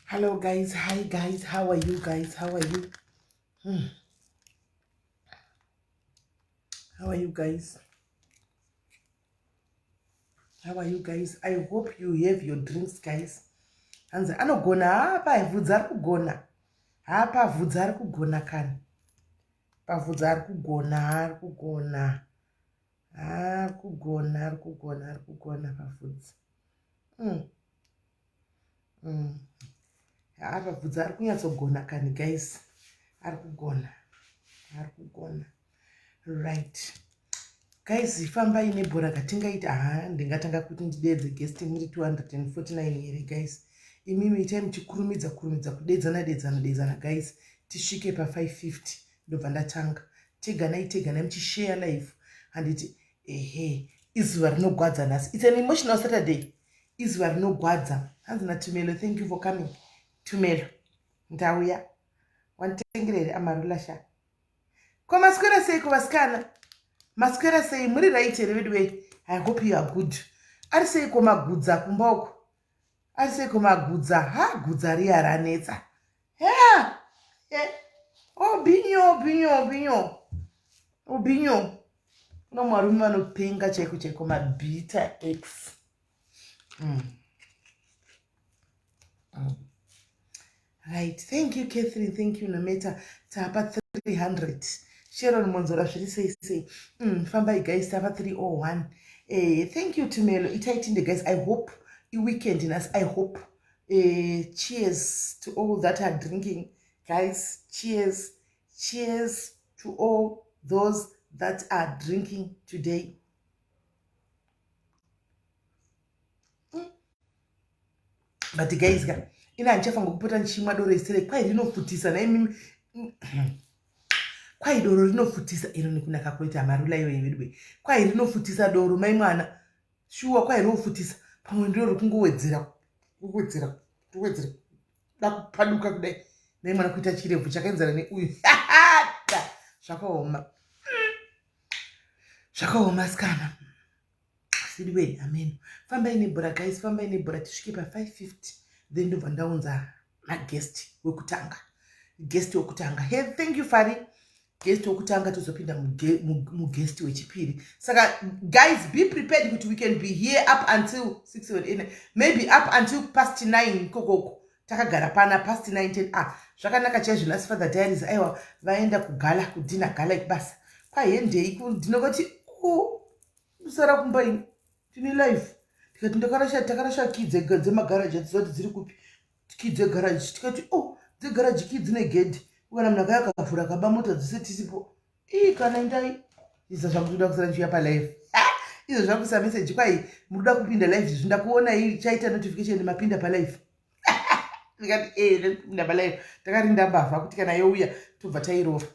Hello guys, hi guys, how are you guys? How are you? How are you guys? How are you guys? I hope you have your drinks guys. Hanzi anogona haa pavhudzi ari kugona. Haa pavhudzi ari kugona kani. Pavhudzi ari kugona, ari kugona. Ari kugona, ari kugona, ari kugona pavhudzi. Haa pavhudzi ari kunyatsogona kani guys. Ari kugona. Ari kugona. Right. Guys, fambai nebhora katingaita. Haa ndingatanga kuti ndidedze guest muri 249 here guys. Imimi itai muchikurumidza kurumidza kudedzana dedzana dedzana guys. Tisvike pa 550 ndobva ndatanga. Teganai teganai muchishare live. Handiti ehe izuva rinogwadza nhasi. It's an emotional Saturday. Izuva rinogwadza. Hanzi na Tumelo, thank you for coming. Tumelo, ndauya. Wanditengera here amarula sha? Ko maswera sei kuvasikana? Maswera sei? Muri right here veduwe? I hope you are good. Ari sei ko magudza kumba uko? Ari sei ko magudza? Ha, gudza riya ranetsa. Ha! Eh. Obinyo, obinyo, obinyo. Obinyo. Kuna varume vanopenga chaiko chaiko mabita X. Right, thank you Catherine, thank you Nometa. Tapa 300. Sharon Monzora zviri sei sei. Fambai guys, tapa 301. Thank you Tumelo. Itai guys, I hope i weekend nhasi. I hope. Cheers to all that are drinking. Guys, cheers. Cheers to all those that are drinking today. But guys, ka ina handichafanira kupota ndichimwa doro isere kwai rinofutisa naimimi kwai doro rinofutisa iro nekunaka kuita marula iyoyo veduwe kwai rinofutisa doro mai mwana shuwa kwai rinofutisa pamwe ndiro rikungowedzera kuwedzera kuwedzera da kupaduka kudai mai mwana kuita chirebvu chakaenzana neuyu. Zvakaoma, zvakaoma sikana sidiwe. Amen. Fambai nebhora guys, fambai nebhora tisvike pa550, then ndobva ndaunza maguest wekutanga. Guest wekutanga. Hey, thank you Fari. Guest wekutanga, tozopinda muguest wechipiri. Saka guys, be prepared kuti we can be here up until 6 or 8, maybe up until past 9 kokoko takagara pana past 9 10. Ah, zvakanaka chaizvo nhasi. Father Diaries, aiwa, vaenda kugala, kudinner gala ekubasa kwahendei. Ndinokoti kusara kumba ini tine life. Tikati ndakarasha, takarasha key dzemagaraji, hatiziva kuti dziri kupi key dzegaraji. Tikati o oh, dzegaraji key dzine gedhi, kana munhu akaya akavhura akaba mota dzese tisipo. Ii, kana indai izvo zvakutoda kusara ndichiuya palive, izvo zvakuisa meseji kwai muruda kupinda live. Izvi ndakuona chaita notification, mapinda palive. Ndikati e ndikupinda palive. Takarinda mbavha kuti kana youya tobva tairova.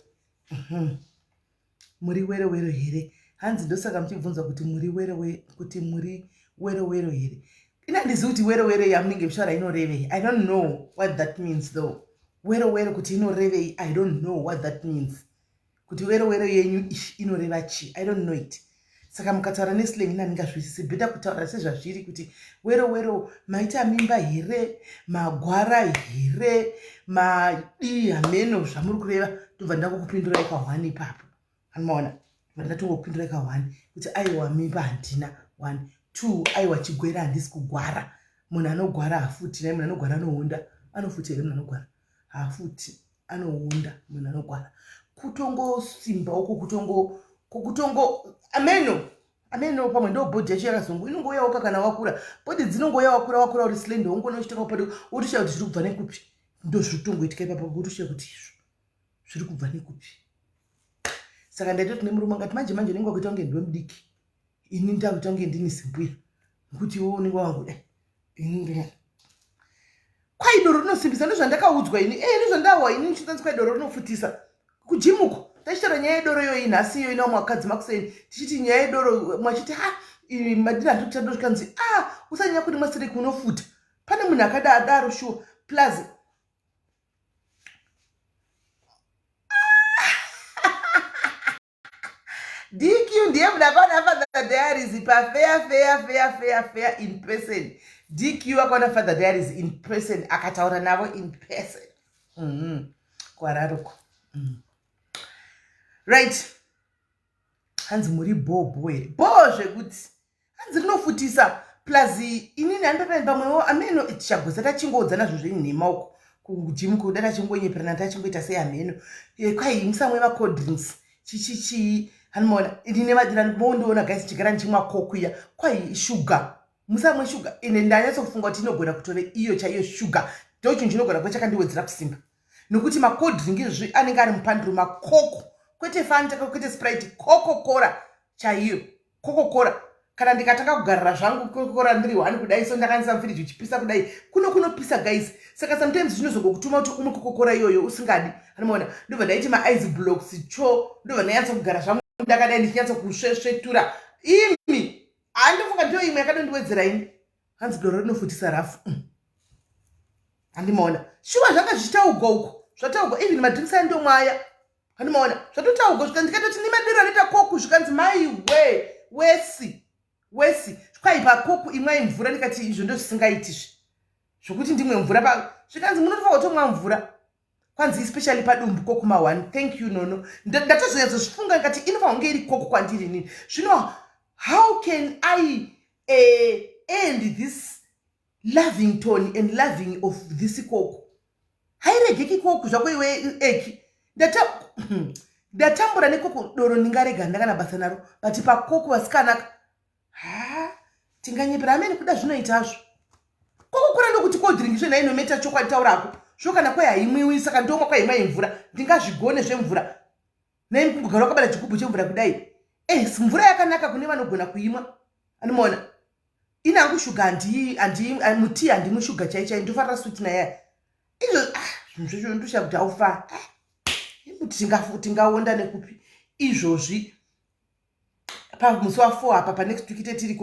Muri wero wero here? Hanzi ndosaka muchibvunza kuti muri wero, kuti muri wero wero here. Ina handizivi kuti wero wero yamunenge muchitaura inorevei. I don't know what that means though. Wero wero kuti inorevei, I don't know what that means. Kuti wero wero yenyu inoreva chi, I don't know it. Saka mukataura neslang ina ndingazwisisi. Better kutaura sezvazviri kuti wero wero maita mimba here, magwara here, madii, hameno zvamuri kureva. Tobva ndangokupindurai kahwani ipapo, anomaona bva ndatongokupindurai kahwani kuti aiwa, mimba handina, one two, aiwa, chigwere handisi kugwara. Munhu anogwara hafuti nai. Munhu anogwara anohunda? Anofuti here munhu anogwara? Hafuti, anohunda munhu anogwara. Kutongosimba uko, kutongo kutongo ameno ameno. Pamwe ndo body yacho yakazongo inongouyawoka kana wakura. Body dzinongouya wakura, wakura uri slender, ungona uchitanga kupado, wotoshaya kuti zviri kubva nekupi. Ndo zviri kutongoitika ipapo, wotoshaya kuti izvo zviri kubva nekupi. Saka ndaitoti nemurume angati manje manje unenge wakuita kunge ndiwe mudiki, ini ndakuita kunge ndini zimbuya, nekuti iwe unenge wangu dai ini. Kwai doro rinosimbisa, ndozvandakaudzwa ini. E, ndozvandawa ini nichinzanzi kwai doro rinofutisa kujimuko. Tachitaura nyaya yedoro iyoyi nhasi iyo ina mwakadzi makuseni, tichiti nyaya yedoro, mwachiti ha, madira handikuita doro. Zvikanzi a, usanyanya kuti mwasireki unofuta. Pane munhu akadaro sure. Plus DQ ndiye munhu akaona Father Diaries pafeya feya feya feya feya in person. DQ akaona Father Diaries in person, akataura navo in person. Kwararoko. Right, hanzi muri bho here? Bho zvekuti hanzi rinofutisa. Plus inini handopani pamwewo ameno tichagoza tachingoudza zvo zvenhema uko kugym, kuda tachingonyeperana, tachingoita sei hameno. Kwai musamwe macold drinks, chichichii, hanimaona ndine madira mondiona guys, chigara ndichimwa Coke iya. Kwai shuga, musamwe shuga. Ine ndanyatsofunga kuti inogona kutove iyo chaiyo shuga, ndo chinhu chinogona kuva chakandiwedzera kusimba, nokuti macold drink izvozvi anenge ari mupandiro maCoke, kwete Fanta, kwete Sprite, Coca-Cola chaiyo, Coca-Cola. Kana ndikatanga kugarira zvangu Coca-Cola ndiri one kudai so, ndakanisa mufiriji uchipisa kudai, kuno kunopisa guys, saka sometimes zvinozongokutuma kuti umwe Coca-Cola iyoyo usingadi, anomaona. Ndobva ndaiti maice blocks cho, ndobva ndanyatsa kugara zvangu ndakadai ndichinyatsosvesvetura. Imi handifunga ndiyo imwe yakadondiwedzera ini. Hanzi doro rinofutisa rafu. Handimaona shuwa zvanga zvichitaugwa uko, zvataugwa, even madrinks andomwaya, handimaona zvatotaugwa. Zvikanzi ndikatoti nemadiro anoita Coke, zvikanzi maiwe, wesi wesi, kwai paCoke imwai mvura. Ndikati izvo ndo zvisingaitizve zvokuti ndimwe mvura. Zvikanzi munotofanwa kutomwa mvura, kwanzi especially padumbu, Coke ma1. Thank you nono. Ndatozonyatsozvifunga ndikati inofanwa kunge iri Coke kwandiri inini. Zvino how can I end this loving tone and loving of this Coke? Hairegeki Coke zvako iwe eki. Ndatambura neCoke. Doro ndingarega, ndakana basa naro, but paCoke vasikanaka, ha, tinganyepera amene kuda zvinoitazvo. Coca-Cola ndokuti cold drink zve nainometa chokwadi taurako zvo kana kwai haimwiwi, saka ndomwa kwaimwai mvura, ndingazvigone zvemvura nai kugara wakabata chigubhu chemvura kudai. Mvura yakanaka kune vanogona kuimwa, anomaona. Ini hangu shuga mutii handimwi shuga chai chai, ndofarira sweet naye izvo. Ah, zvinhu zvacho ndoshaya kuti aufa kuti tingaonda nekupi izvozvi pamusi wa4 apa, panext week tetiri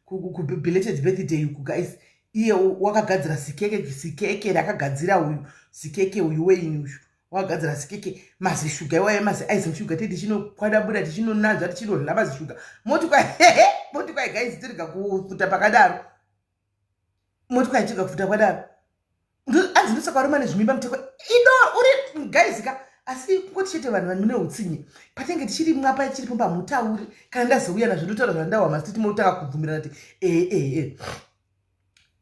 kubelated birthday uku guys. Iye wakagadzira zikeke, zikeke rakagadzira uyu, zikeke uyu weini uyu wakagadzira zikeke, mazishuga iwayo, mazi icing sugar, tei tichinokwadabura, tichinonanzva, tichinodla mazishuga. Moti kwai, moti kwai guys, tirega kufuta pakadaro. Moti kwai tirega kufuta pakadaro. Anzi ndosaka varuma nezvimimba muteko ido uri guys ka. Asi kungoti chete vanhu mune utsinye, patinenge tichiri mwapa chiri pamba mutauri, kana ndazouya nazvo ndotaura zvandawa masiti, motanga kubvumirana kuti ee ee ee.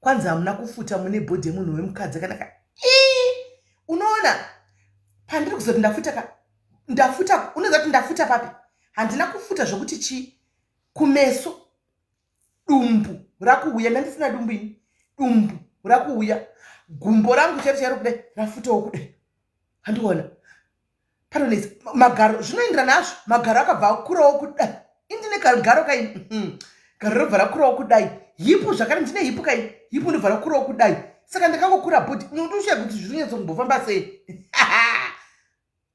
Kwanzi hamuna kufuta, mune body yemunhu wemukadzi akanaka. Unoona pandiri kuzoti ndafuta ka, ndafuta, unoziva kuti ndafuta papi? Handina kufuta zvokuti chi kumeso, dumbu rakuuya, ndandisina dumbu ini, dumbu rakuuya, gumbo rangu chairo chairo kudai rafutawo kudai, handiona panonetsa magaro, zvinoenderana nazvo. Magaro akabva akurawo kudai, indine garo kai, garo robva rakurawo kudai, hip zvakare, ndine hip kai, hip ndobva rakurawo kudai, saka ndakangokura body. Unotoshuya kuti zvinonyatsokumbofamba sei,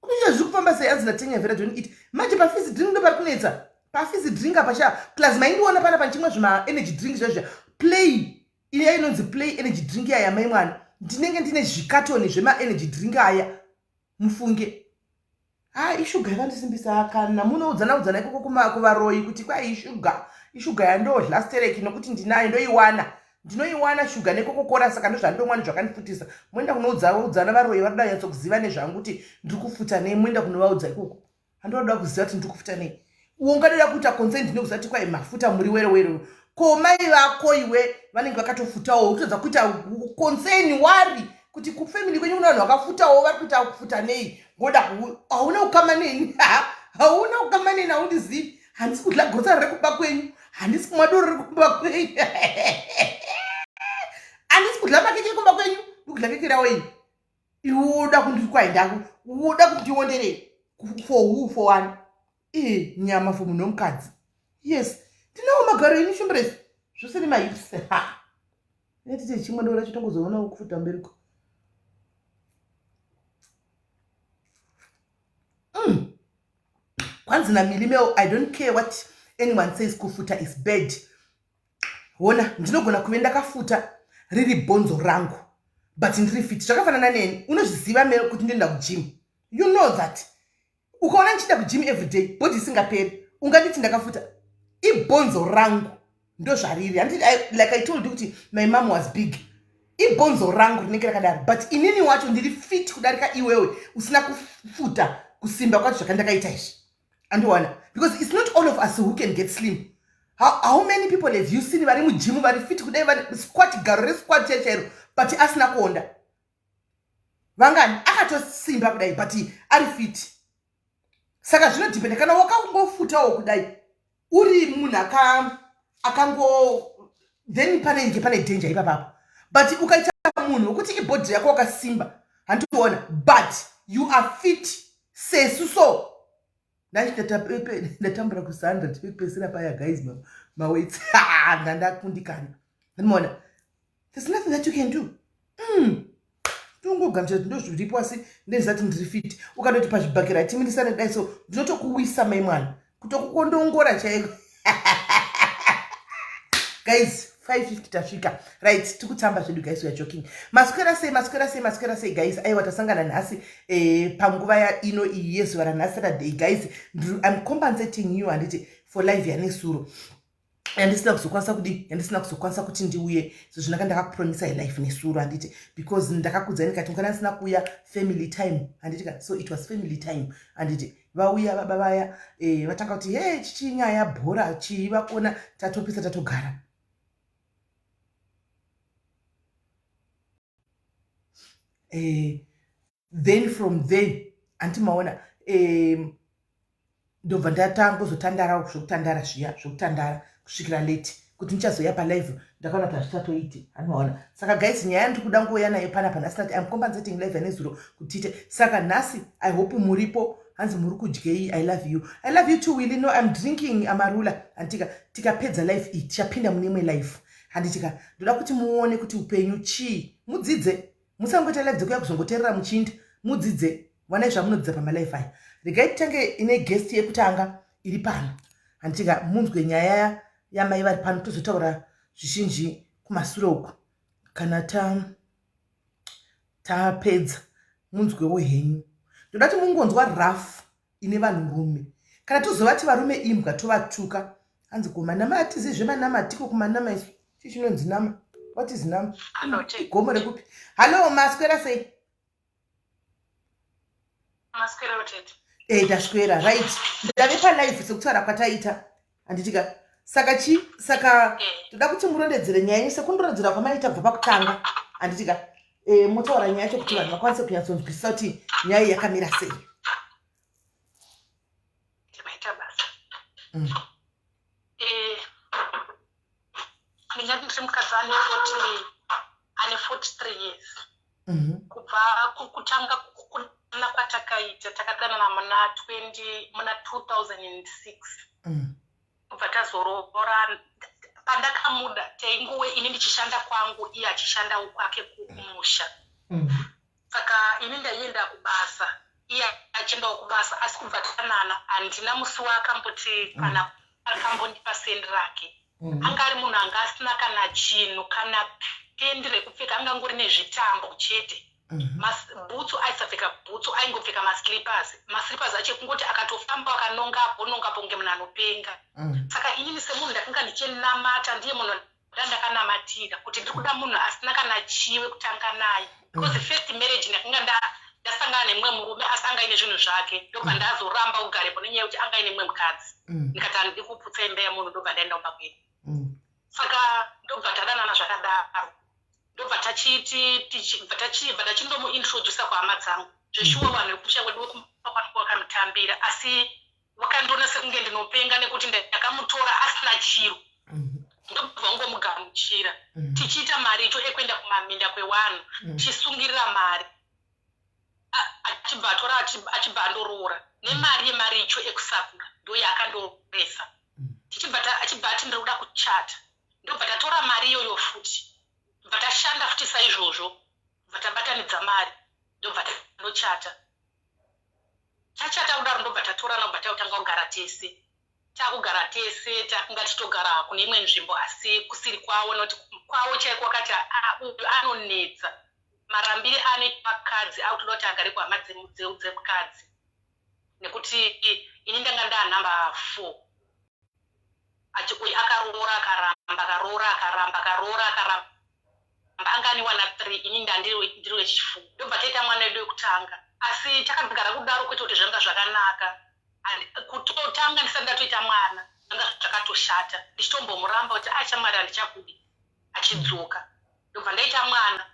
unoziva zviri kufamba sei. Anzi natenya vera don't eat manje pafizzy drink, ndo pari kunetsa pafizzy drink apa sha. Plus maindiona pana panchimwe zvima-energy drink zvezvia Play iya inonzi Play energy drink yaya mai mwana, ndinenge ndine zvikatoni zvemaenergy drink aya mufunge. Ha, ishuga yakandisimbisa. Kana munoudzana udzana ikoko kuvaroyi kuti kwai ishuga, ishuga yandodla stereki, nokuti ndinayo, ndoiwana, ndinoiwana shuga neCoca-Cola, saka ndozvandomwa, ndozvakandifutisa. Moenda kunoudzana varoyi varikuda nyatsokuziva nezvangu kuti ndiri kufuta nei, moenda kunovaudza ikoko. Handoda kuziva kuti ndiri kufuta nei. Uwo ungadoda kuita consent nekuziva kuti kwai mafuta muri wero wero, ko mai vako iwe vanenge vakatofutawo, kutodza kuita concern wari kuti kufamily kwenyu kuna vanhu vakafutawo, vari kuita kufuta nei. Ngoda hauna kukama neni, hauna kukama neni, haundizivi, handisi kudla grocery rekumba kwenyu, handisi kumwa doro rekumba kwenyu, handisi kudla makeke ekumba kwenyu, ndikudla keke rawo ini. Iwe uda kundikwaendako, uda kundionderei for who, for one ee nyama for munhu wemukadzi. Yes, ndinawo magaro ini shumbresi zvose nemahips. Ha, netite chimwe doro racho tongozoona kufuta mberiko. Kwanzi namilimeo, "I don't care what anyone says, kufuta is bad." Hona, ndinogona kuve ndakafuta riri bhonzo rangu, but ndiri fit. Zvakafanana neni, unozviziva me kuti ndinoenda kugym. You know that ukaona ndichienda kugym every day, body isingaperi. Unganditi ndakafuta, ibhonzo rangu ndozvariri. Handiti like I told you kuti my mom was big. Ibhonzo rangu rinenge rakadaro, but inini wacho ndiri fit kudarika iwewe usina kufuta kusimba kwacho zvakandakaita izvi. Andiwana, because it's not all of us who can get slim. How many people have you seen vari mujimu, vari fit kudai, vari squat, garo resquat chairo, but asina kuonda? Vangani akatosimba kudai but ari fit? Saka zvinodhipenda. Kana wakangofutawo kudai, uri munhu akango, then panenge pane danger ipapapo. But ukaita munhu wekuti ibhodhi yako wakasimba, handiona, but you are fit sesu. So ndatambura ku100 pekupedzisira paya, guys, maweights ndandakundikana. Ndinoona there's nothing that you can do. Tongogamuchira kuti ndozviripo, asi ndezati ndiri fit. Ukadoti pazvibhakera timirisane dai so, ndinotokuwisa, mai mwana, kutokukondongora chaiko. Guys, 550 tasvika. Right, tikutamba zvedu, guys, we are joking. Maswera sei? Maswera sei? Maswera sei, guys? Aiwa, tasangana nhasi panguva ino iyi yezuva ranhasi, Saturday. Guys, I'm compensating you, handiti, for live yanesuro yandisina kuzokwanisa kudi, yandisina kuzokwanisa kuti ndiuye. So zvinaka ndakakupromisai live nesuro, handiti? Because ndakakudzai ndikati mukana ndisina kuuya, family time, handiti ka? So it was family time, handiti? Vauya baba vaya, vatanga kuti, "He, chichinyaya bhora chii?" Vakuona tatopisa, tatogara. Then from there, hanti maona, ndobva ndatangozotandara zvokutandara zviya, zvokutandara kusvikira late, kuti ndichazoya palive. Ndakaona kuti hazvichatoiti, handimaona. Saka guys, nyaya yandiri kuda ngouya nayo panapa nhasi, tati I'm compensating live yanezuro kuti tiite. Saka nhasi I hope muripo. Hanzi muri kudyei? I love you. I love you too, Willy. No, I'm drinking Amarula. Handitika tikapedza live iyi, tichapinda mune imwe live, handitika? Ndoda kuti muone kuti upenyu chii, mudzidze. Musangoita live dzekuya kuzongoteerera muchiinda. Mudzidze, wanai zvamunodzidza pamalive aya. Regai titange ine guest yekutanga iri pano, handitika? Munzwe nyaya yamai vari pano, tozotaura zvizhinji kumasure uku kana tapedza. Munzwewo henyu. Ndoda kuti mungonzwa rough ine vanhurume. Kana tozovati varume imbwa, tovatuka. Hanzi kumanama hatizivi zvemanama, tiko kumanama isu. Chii chinonzi nama? What is nama? Igomo rekupi? Hallo, maswera sei? Maswera, tete. Taswera. Right, ndave palive sekutaura kwataita, handitika? Saka chi saka toda kuti murondedzere nyaya yenyu sekundorondedzera kwamaita kubva pakutanga, handitika? Motaura nyaya yacho kuti vanhu vakwanise kunyatsonzwisisa kuti nyaya iyi yakamira sei. Maita basa. Ndingati ndiri mukadzi ane 40, ane 43 years. Kubva kutanga kudanana kwatakaita, takadanana muna 20, muna 2006. Kubva tazoroora, pandakamuda tainguwe ini ndichishanda kwangu, iye achishandawo kwake kumusha. Saka ini ndaienda kubasa, iye achiendawo kubasa, asi kubva tanana handina musi waakamboti kana akambondipa sendi rake. Anga ari munhu anga asina kana chinhu, kana pendi rekupfeka, angangori nezvitambo chete. Bhutsu aisapfeka bhutsu, aingopfeka maslippers. Maslippers acho ekungoti akatofamba akanongapo nongapo kunge munhu anopenga. Saka inini semunhu ndakanga ndichinamata, ndiye munhu ndandakanamatira kuti ndiri kuda munhu asina kana chiwe kutanga naye, because first marriage ndakanga ndasangana nemumwe murume, asi anga aine zvinhu zvake. Ndobva ndazoramba kugarepo nenyaya yekuti anga aine mumwe mukadzi. Ndikati handidi kuputsa imba yemunhu, ndobva ndaenda kumba kwedu. Saka ndobva tadanana zvakadaro, ndobva tachiti bva tachindomuintrodusa kuhama dzangu. Zveshuwa, vanhu vekusha kwedu wekumba kwangu vakamutambira, asi vakandiona sekunge ndinopenga nekuti ndakamutora asina chiro. Ndobva vangomugamuchira. Tichiita maricho ekuenda kumaminda kwevanhu, tichisungirira mari, achibva atora, achibva andoroora nemari yemaricho ekusakura, ndo yaakandoresa. Tichibva achibva ati, "Ndiri kuda kuchata." Ndobva tatora mari iyoyo futi, bva tashanda futi saizvozvo, bva tabatanidza mari, ndobva tandochata. Tachata kudaro, ndobva tatorana, bva takutanga kugara tese. Takugara tese, takanga tichitogara kune imwe nzvimbo, asi kusiri kwavo, nokuti kwavo chaiko wakati, "Ah, uyu anonetsa, marambire anoita vakadzi, akutoda kuti agare kuhama dzemukadzi," nekuti ini ndanga ndaa number 4. Ati uyu akaroora akaramba, akaroora akaramba, akaroora akaramba, anga ane wana 3, ini ndandiri ndiri wechifu. Ndobva taita mwana wedu wekutanga, asi takagara kudaro kwete kuti zvanga zvakanaka. Kutotanga ndisati ndatoita mwana zvanga zvakatoshata, ndichitombomuramba kuti achamwari handichakudi, achidzoka. Ndobva ndaita mwana,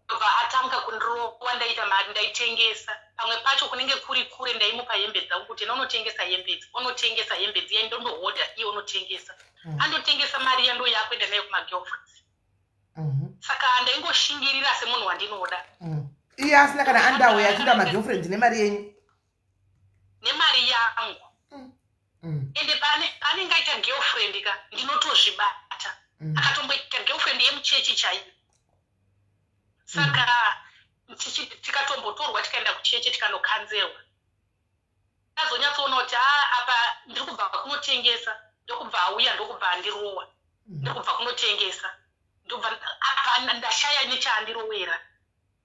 ndobva atanga kundirova. Ndaita mari, ndaitengesa. Pamwe pacho kunenge kuri kure, ndaimupa hembe dzangu kuti ena unotengesa hembe idzi, unotengesa hembe dziya, ndondohodha iye unotengesa. Andotengesa, mari iya ndo yakuenda nayo kumagirlfriends. Saka ndaingoshingirira semunhu wandinoda. Iye asina kana underwear, achienda magirlfriends nemari yenyu? Nemari yangu. Ende paanenge aita girlfriend ka, ndinotozvibata. Akatomboita girlfriend yemuchechi chaiyo. Saka tikatombotorwa tikaenda kuchechi, tikanokanzerwa. Azonyatsoona kuti a apa ndiri kubva kunotengesa, ndokubva auya, ndokubva andirowa. Ndiri kubva kunotengesa, ndobva apa ndashaya nechaandirowera.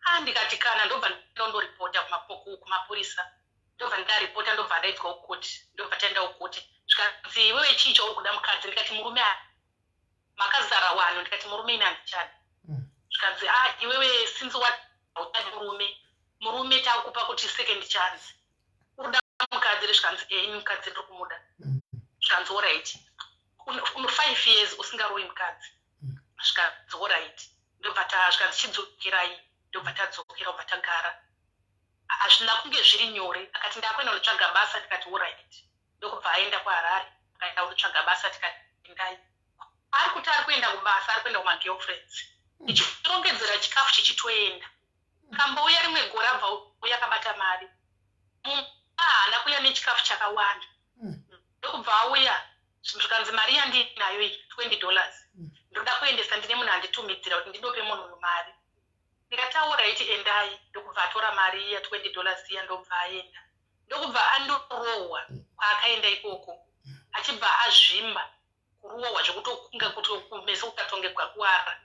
A ndikati kana, ndobva ndondoripota kumapurisa. Ndobva ndaripota, ndobva ndaidzwa kukoti, ndobva taenda kukoti. Zvikanzi, "Iwewe chii chauri kuda mukadzi?" Ndikati, "Murume makazara wanhu." Ndikati, "Murume ini handichadi." Zvikanzi, "A iwewe, since wauchadi murume, murume takupa kuti second chance. Uri mukadzi?" Zvikanzi, "E, ini mukadzi ndiri kumuda." Zvikanzi, "Alright, uno 5 years usingaroyi mukadzi." Zvikanzi, "Alright." Ndobva zvikanzi, "Chidzokerai." Ndobva tadzokera, ubva tagara. Hazvina kunge zviri nyore. Akati, "Ndakuenda kunotsvaga basa." Ndikati, "Alright." Ndokubva aenda kuHarare, akaenda kunotsvaga basa. Tikati, "Endai." Ari kuti ari kuenda kubasa, ari kuenda kumagirlfriends, ndichirongedzera chikafu chichitoenda. Kambouya rimwe gore, abva uya akabata mari mumba, haana kuuya nechikafu chakawanda. Ndokubva auya, zvikanzi, "Mari yandinayo iyi, $20, ndoda kuendesa, ndine munhu anditumidzira kuti ndindope munhu uyu mari." Ndikataura iti, "Endai." Ndokubva atora mari iya, $20 iya, ndobva aenda, ndokubva andorohwa kwaakaenda ikoko, achibva azvimba kurohwa zvekutokunga kuti kumeso kukatonge gwakuwara.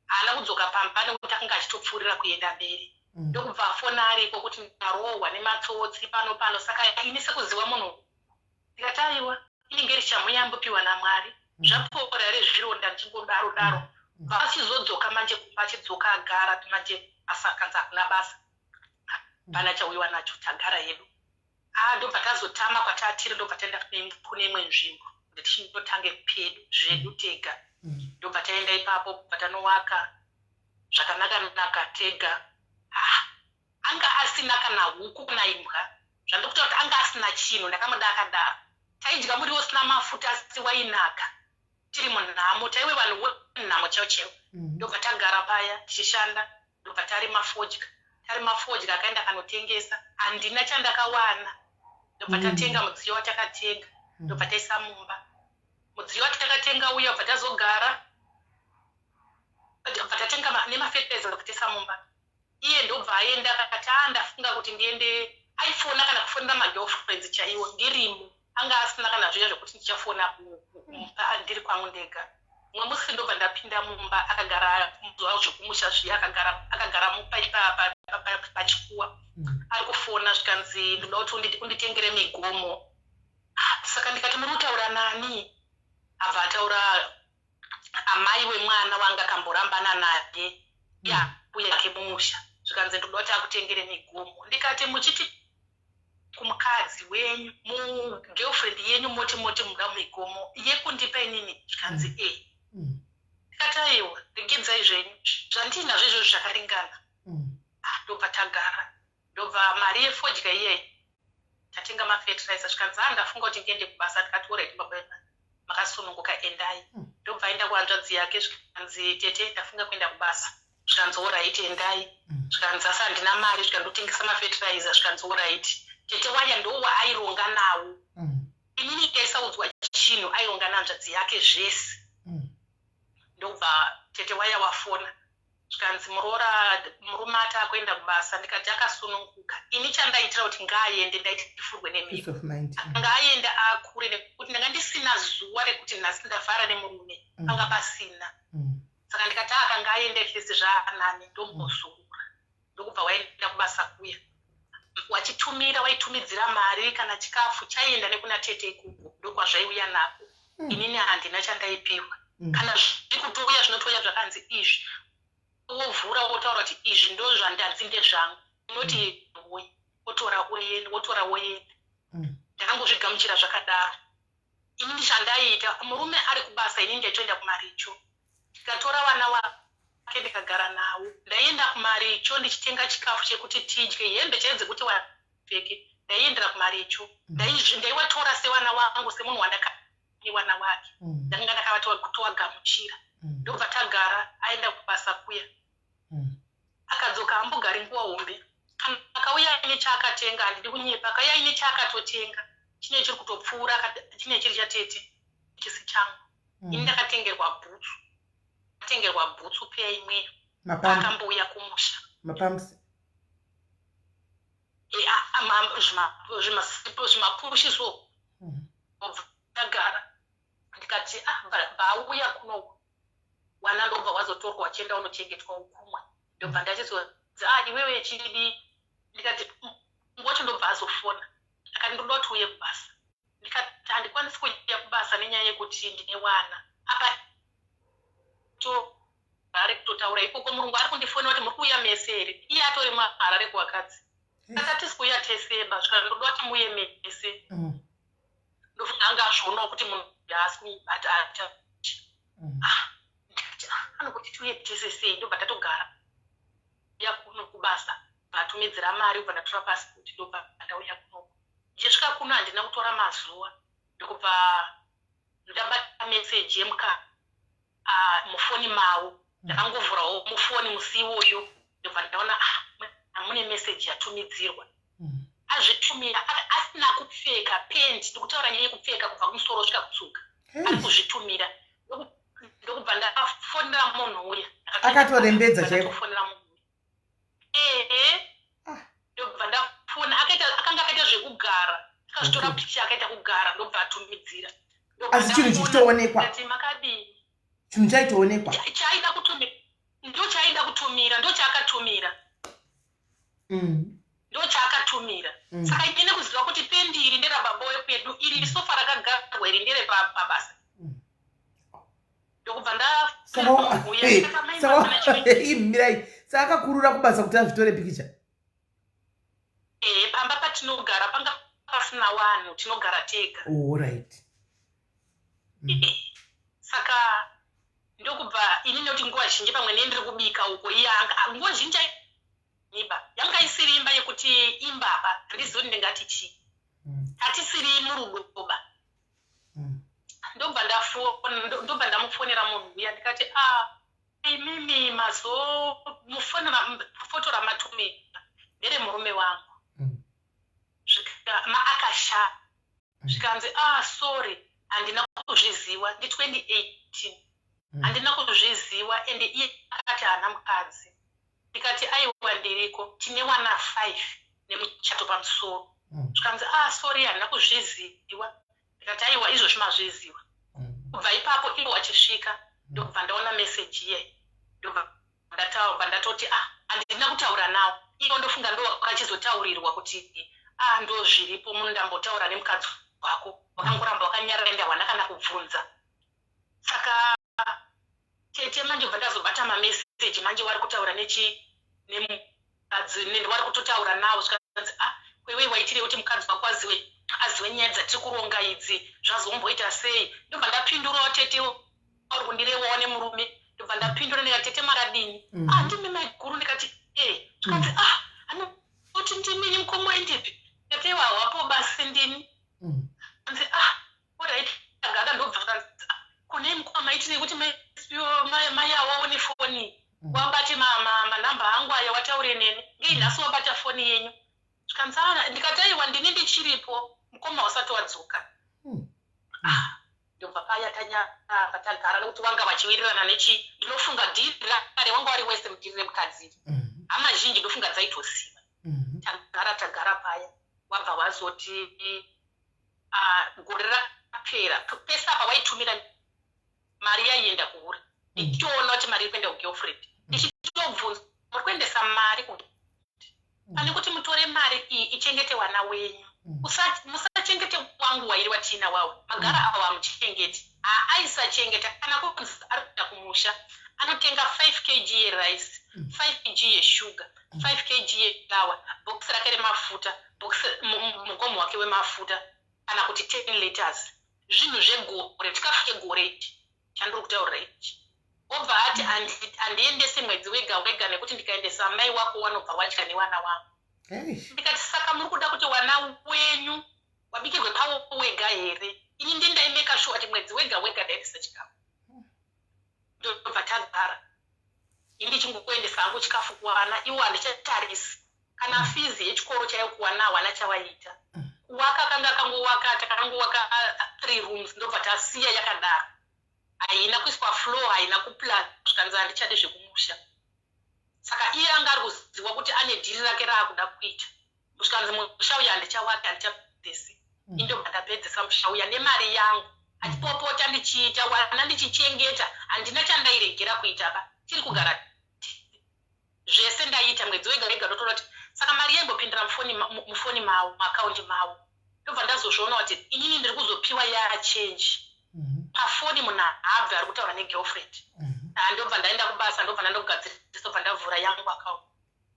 Haana kudzoka pamba nekuti akanga achitopfuurira kuenda mberi. Ndokubva afona ariko kuti, "Ndarohwa nematsotsi pano pano." Saka ini sekuziva munhu ndikati, "Aiwa, inenge iri shamhu yambopiwa naMwari, zvapora here zvironda?" Ndichingodaro daro, bva achizodzoka manje kumba. Achidzoka agara manje, basa kanzi hakuna basa, hapana chauyiwa nacho, tagara hedu. A ndobva tazotama kwatatiri, ndobva taenda kune imwe nzvimbo kuti tichindotange pedu zvedu tega. Ndobva taenda ipapo, bva tanowaka zvakanaka naka tega. Ah, anga asina kana huku kana imbwa, zvandokutaura kuti anga asina chinhu. Ndakamuda akadaro. Taidya muriwo usina mafuta asi wainaka, tiri munhamo, taiwe vanhu wenhamo chaivo chaivo. Ndobva tagara paya tichishanda, ndobva tarima fodya. Tarima fodya, akaenda kanotengesa, handina chandakawana. Ndobva tatenga mudziyo watakatenga, ndobva taisa mumba mudziyo watakatenga uya. Bva tazogara, bva tatenga nemafertilizer, ndobva taisa mumba. Iye ndobva aenda, akati, "A ndafunga kuti ndiende." Aifona kana kufonera magirlfriends chaiwo ndirimo. Anga asina kana zviya zvekuti ndichafona kumba ndiri kwangu ndega. Mumwe musi ndobva ndapinda mumba, akagara zuva zvekumusha zviya, akagara pachikuwa ari kufona. Zvikanzi, "Ndoda kuti unditengere migomo." Saka ndikati, "Muri kutaura nani?" Abva ataura amai wemwana wanga akamborambana naye, yake mumusha. Zvikanzi, "Ndoda kuti akutengere migomo." Ndikati, "Muchiti kumukadzi wenyu, mugirlfriend yenyu, moti muda migomo yekundipa inini?" Zvikanzi, "E." Ndikati, "Aiwa, regedzai zvenyu, zvandinazvo izvozvo zvakaringana." Ah, ndobva tagara, ndobva mari yefodya iyeyi tatenga mafertilizer. Zvikanzi, "A ndafunga kuti ndiende kubasa." Ndikati, "Alright baba, makasununguka, endai." Ndobva aenda kuhanzvadzi yake. Zvikanzi, "Tete, ndafunga kuenda kubasa." Zvikanzi, "Alright, endai." Zvikanzi, "Asi handina mari." Zvikandotengesa mafertilizer. Zvikanzi, "Alright." Tete waya ndowaaironga nawo. Inini ndaisaudzwa chinhu, aironga nehanzvadzi yake zvese. Ndobva tete waya wafona. Zvikanzi, "Muroora, murume ati akuenda kubasa." Ndikati, "Akasununguka. Ini chandaitira kuti ngaaende, ndaiti tifurwe nemhepo." Peace of mind. Ngaaende akure, nekuti ndanga ndisina zuva rekuti nhasi ndavhara nemurume. Panga pasina. Saka ndikati, akanga aende, at least zvaanani, ndombozorora. Ndokubva waenda kubasa kuya, wachitumira, waitumidzira mari kana chikafu chaienda nekuna tete ikoko, ndokwazvaiuya nako. Inini handina chandaipiwa. Kana zviri kutouya, zvinotouya zvakanzi izvi, wovhura wotaura kuti izvi ndo zvandanzi ndezvangu, unoti wotora woenda, wotora woenda. Ndakangozvigamuchira zvakadaro. Inini chandaiita, murume ari kubasa, inini ndaitoenda kumaricho, ndikatora vana vake ndikagara navo. Ndaienda kumaricho ndichitenga chikafu chekuti tidye, hembe chaidzo dzekuti vapfeke. Ndaiendera kumaricho. Ndaivatora sevana vangu, semunhu wandakaiwana wake. Ndakanga ndakavatoagamuchira. Ndobva tagara, aenda kubasa kuya, akadzoka, ambogari nguva hombe. Kana akauya aine chaakatenga, handidi kunyepa, akauya aine chaakatotenga chine chiri kutopfuura, chine chiri chatete, chisi changu. Ini ndakatengerwa bhutsu, atengerwa bhutsu peya imweyo. Mapamps. Akambouya kumusha. Mapamps. Zvimapushi so. Ndagara ndikati, ah, vauya kunoku wana, ndobva wazotorwa wachienda unochengetwa ukumwe. Ndobva ndachizonzi, ah, iwewe chidi. Ndikati wacho, ndobva azofona akati, ndoda kuti uye kubasa. Ndikati handikwanisi kuuya kubasa nenyaya yekuti ndine wana apa. To ari kutotaura ikoko, murungu ari kundifonera kuti muri kuuya mese here? Iye atori muHarare kuvakadzi. Akati kuuya teseba, zvikati ndoda kuti muuye mese. Ndofunga anga azvionawo kuti munhu haasi kubata. Ah, ndikati, ah, anokuti tiuye tese sei? Ndobva tatogara ya kuno kubasa, vatumidzira mari, ubva ndatora pasipoti, ndobva ndauya kunoku. Ndichisvika kuno handina kutora mazuva, ndokubva ndabata meseji yemuka mufoni mavo. Ndakangovhurawo mufoni musi iwoyo, ndobva ndaona, ah, mune meseji yatumidzirwa. Azvitumira asina kupfeka pendi. Ndikutaura nyaya yekupfeka kubva kumusoro svika kutsuka. Ari kuzvitumira, ndokubva ndafonera munhu uya. Akatorembedza chaiko? Ndatofonera munhu uya, ehe. Ndobva ndafona, akanga akaita zvekugara, akazvitora picha, akaita kugara, ndobva atumidzira. Ndobva Asi chinhu ndafona, chichitoonekwa. Ndikati, makadini? Chinhu chaitoonekwa. Chaida kutumira, ndo chaida kutumira, ndo chaakatumira. Ndo chaakatumira. Saka ine kuziva kuti pendi iri nderababa wekwedu, iri sofa rakagarwa iri ndere pabasa. Ndokubva Saka mirai, saka akakurura kubasa kuti azvitore pikicha? Ehe, pamba patinogara panga pasina vanhu, tinogara tega. Alright. Saka ndokubva ini, nekuti nguva zhinji pamwe nee ndiri kubika uko, iye nguva zhinji iba yanga isiri imba yekuti imbaba, handizivi kuti ndingati chii. Hatisiri murudoba. Ndobva ndamufonera munhu uya, ndikati, a imimi mazomufonera, foto ramatumira nderemurume wangu. Akashaya. Zvikanzi, ah, sorry, handina kuzviziva, ndi 2018. Handina kuzviziva, ende iye akati haana mukadzi. Ndikati, aiwa, ndiriko, tine wana 5 nemuchato pamusoro. Zvikanzi, ah, sorry, handina kuzviziva. Ndikati, aiwa, izvozvi mazviziva. Kubva ipapo ivo wachisvika, ndobva ndaona meseji iye, ndobva ndatoti, ah, handina kutaura nawo ivo. Ndofunga ndo vakachizotaurirwa kuti, ah, ndo zviripo munhu, ndambotaura nemukadzi wako, wakangoramba wakanyarara, ende hawana kana kubvunza. Saka tete, manje bva ndazobata mameseji manje, wari kutaura nechi nemukadzi, wari kutotaura nawo. Zvikanzi, ah, kweiwe waitirei kuti mukadzi wako azive nyaya dzatiri kuronga idzi? Zvazomboita sei? Ndobva ndapindurawo, tete uri kundirewawo nemurume. Ndobva ndapindura ndikati, tete, makadini? Ah, ndimi maiguru? Ndikati, e. Zvikanzi, ah, anoti ndimini mukoma endipi? Ndikati, iwa hawapo basi, ndini. Anzi, ah, alright, tagada. Ndobva zvikanzi, ah, kune mukoma maitirei kuti mai awaone foni, wabate manhamba angu aya, wataure neni ngei nhasi wabata foni yenyu? Zvikanzi, ah, ndikati, aiwa, ndini ndichiripo, mukoma usati wadzoka. Ah, ndobva paya tanyarara, tagara, nekuti wanga vachiwirirana nechi, ndinofunga dhiri rare wanga wari wese mudhiri remukadzi. Hama zhinji ndofunga dzaitosiva. Tagara, tagara paya, wabva wazoti, ah, gore rapera pese apa waitumira mari yaienda kuhure. Ndichitoona kuti mari iri kuenda kugirlfriend, ndichitobvunza, muri kuendesa mari pane kuti mutore mari iyi ichengete wana wenyu. Musachengete. Tete wangu wairi watiina wawo magara awo hamuchengeti. Haaisachengeta kana kunzi ari kuenda kumusha, anotenga 5 kg yerice, 5 kg yeshuga, 5 kg yeflour, bhokisi rake remafuta, bhokisi, mugomo wake wemafuta, kana kuti 10 liters, zvinhu zvegore, chikafu chegore ichi chandiri kutaurira ichi. Obva ati, "Handiendesi mwedzi wega wega nekuti ndikaendesa mai wako wanobva wadya nevana wangu." Ndikati, "Saka muri kuda kuti wana wenyu wabikirwe pavo wega here?" Ini ndindaimeka sure kuti mwedzi wega wega ndaendesa chikafu. Ndobva tagara, ini ndichingokuendesa hangu chikafu kuwana iwo, handichatarisi kana fees yechikoro chaiyo kuwana, hawana chavaita. Kuwaka kanga kangowaka, takangowaka three rooms, ndobva tasiya yakadaro, haina kuiswa floor, haina kuplan. Zvikanzi, "Handichadi zvekumusha." Saka iye anga ari kuziva kuti ane deal rake raakuda kuita. Zvikanzi, "Musha uyu handichawaki, handichapedzesi." Indobva ndapedzesa musha uya nemari yangu, achipopota ndichiita wana ndichichengeta, handina chandairegera kuita ba. Tiri kugara zvese ndaiita mwedzi wega wega. Ndotoona kuti saka mari yaimbopindira mufoni mavo, muakaunti mavo. Ndobva ndazozviona kuti inini ndiri kuzopiwa yachange pafoni, munhu haabve ari kutaura negirlfriend. Ndobva ndaenda kubasa, ndobva ndandogadzirisa, ndobva ndavhura yangu akaunti.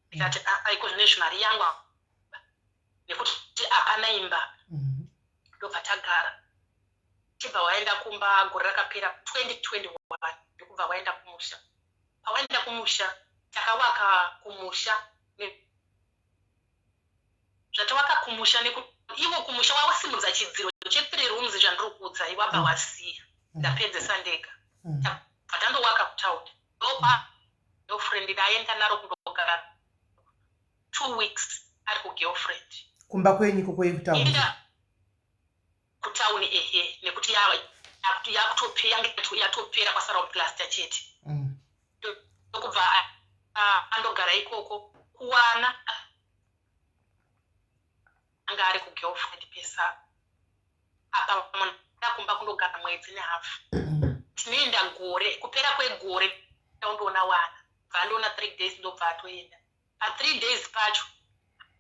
Ndikati, "Aiko zvinezvi mari yangu, nekuti hapana imba." Ndobva tagara, tibva waenda kumba gore rakapera 2021. Ndokubva waenda kumusha. Pawaenda kumusha, takawaka kumusha. Zvatawaka kumusha, ivo kumusha wawasimudza chidziro che3 rooms zvandiri kuudza, iwabva wasiya. Ndapedzesa ndega. Tabva tandowaka kutaundi. Ndopa girlfriend, ndaenda naro kundogara 2 weeks ari kugirlfriend. Kumba kwenyu ikoko yekutaundi? Kutauni, ehe, nekuti yange yatopera, kwasara kuplaster chete. Ndokubva andogara ikoko kuwana anga ari kugirlfriend pesa apa. Munhu kumba kundogara mwedzi nehafu. Tinoenda gore, kupera kwegore ndaundoona wana, bva andoona 3 days, ndobva atoenda. Pa3 days pacho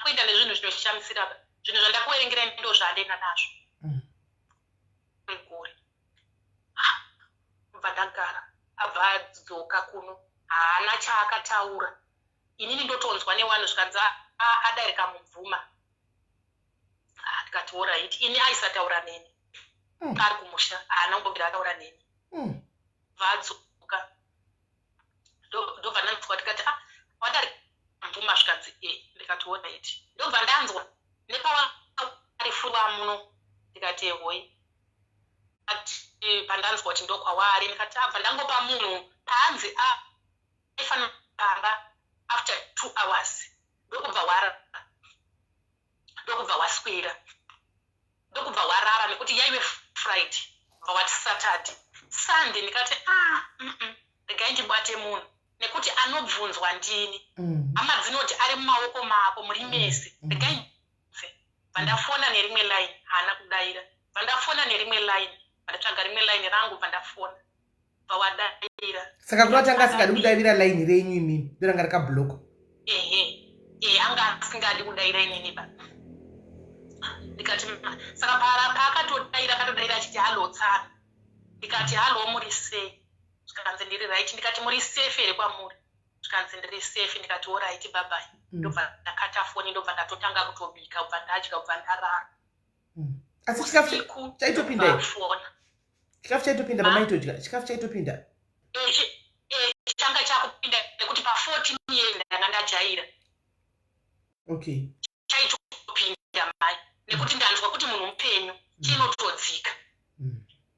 kuenda nezvinhu zvinoshamisira, zvinhu zvandakuverengerai ndo zvaandoenda nazvo. Kwegore bva ndagara, abva adzoka kuno, haana chaakataura. Inini ndotonzwa newanhu zvikanzi adarika mubvuma. Ndikati, "Alright." Ini aisataura neni. Ari kumusha haana kumbobvira ataura neni. Bva adzoka, ndobva ndanzwa, ndikati, "Ah, wadarika mvuma?" Zvikanzi, "E." Ndikati, "Alright." Ndobva ndanzwa nepaari furwa muno. Ndikati, "Ehoi." Ati pandanzwa kuti ndokwawaari, ndikati, abva ndangopa munhu paanzi aifanira pamba after 2 hours, ndokubva warara, ndokubva waswera, ndokubva warara, nekuti yaive Friday, bva wati Saturday, Sunday. Ndikati, "Ah, regai ndibate munhu, nekuti anobvunzwa ndini." Hama dzinoti ari mumaoko mako muri mese. Regai ndibvunze. Bva ndafona nerimwe line, haana kudayira. Bva ndafona nerimwe line, bva ndatsvaga rimwe line rangu, bva ndafona, bva wadayira. Saka kuda kuti anga asingadi kudavira line renyu imimi, ndoranga rakablockwa? Ehe, e, anga asingadi kudayira inini ba. Ndikati, saka paakatodayira, akatodayira achiti, "Hello, tsana." Ndikati, "Hello, muri sei?" Zvikanzi, "Ndiri right." Ndikati, "Muri safe here kwamuri?" Zvikanzi, "Ndiri safe." Ndikati, "Alright, bye bye." Ndobva ndakata foni, ndobva ndatotanga kutobika, bva ndadya, bva ndarara. Asi chikafu Usiku chaitopinda here? Ndobva Chikafu chaitopinda pamaitodya? Chikafu chaitopinda? Changa chakupinda, nekuti pa14 years ndanga ndajaira. Chaitopinda mai, nekuti ndanzwa kuti munhu mupenyu, chinotodzika.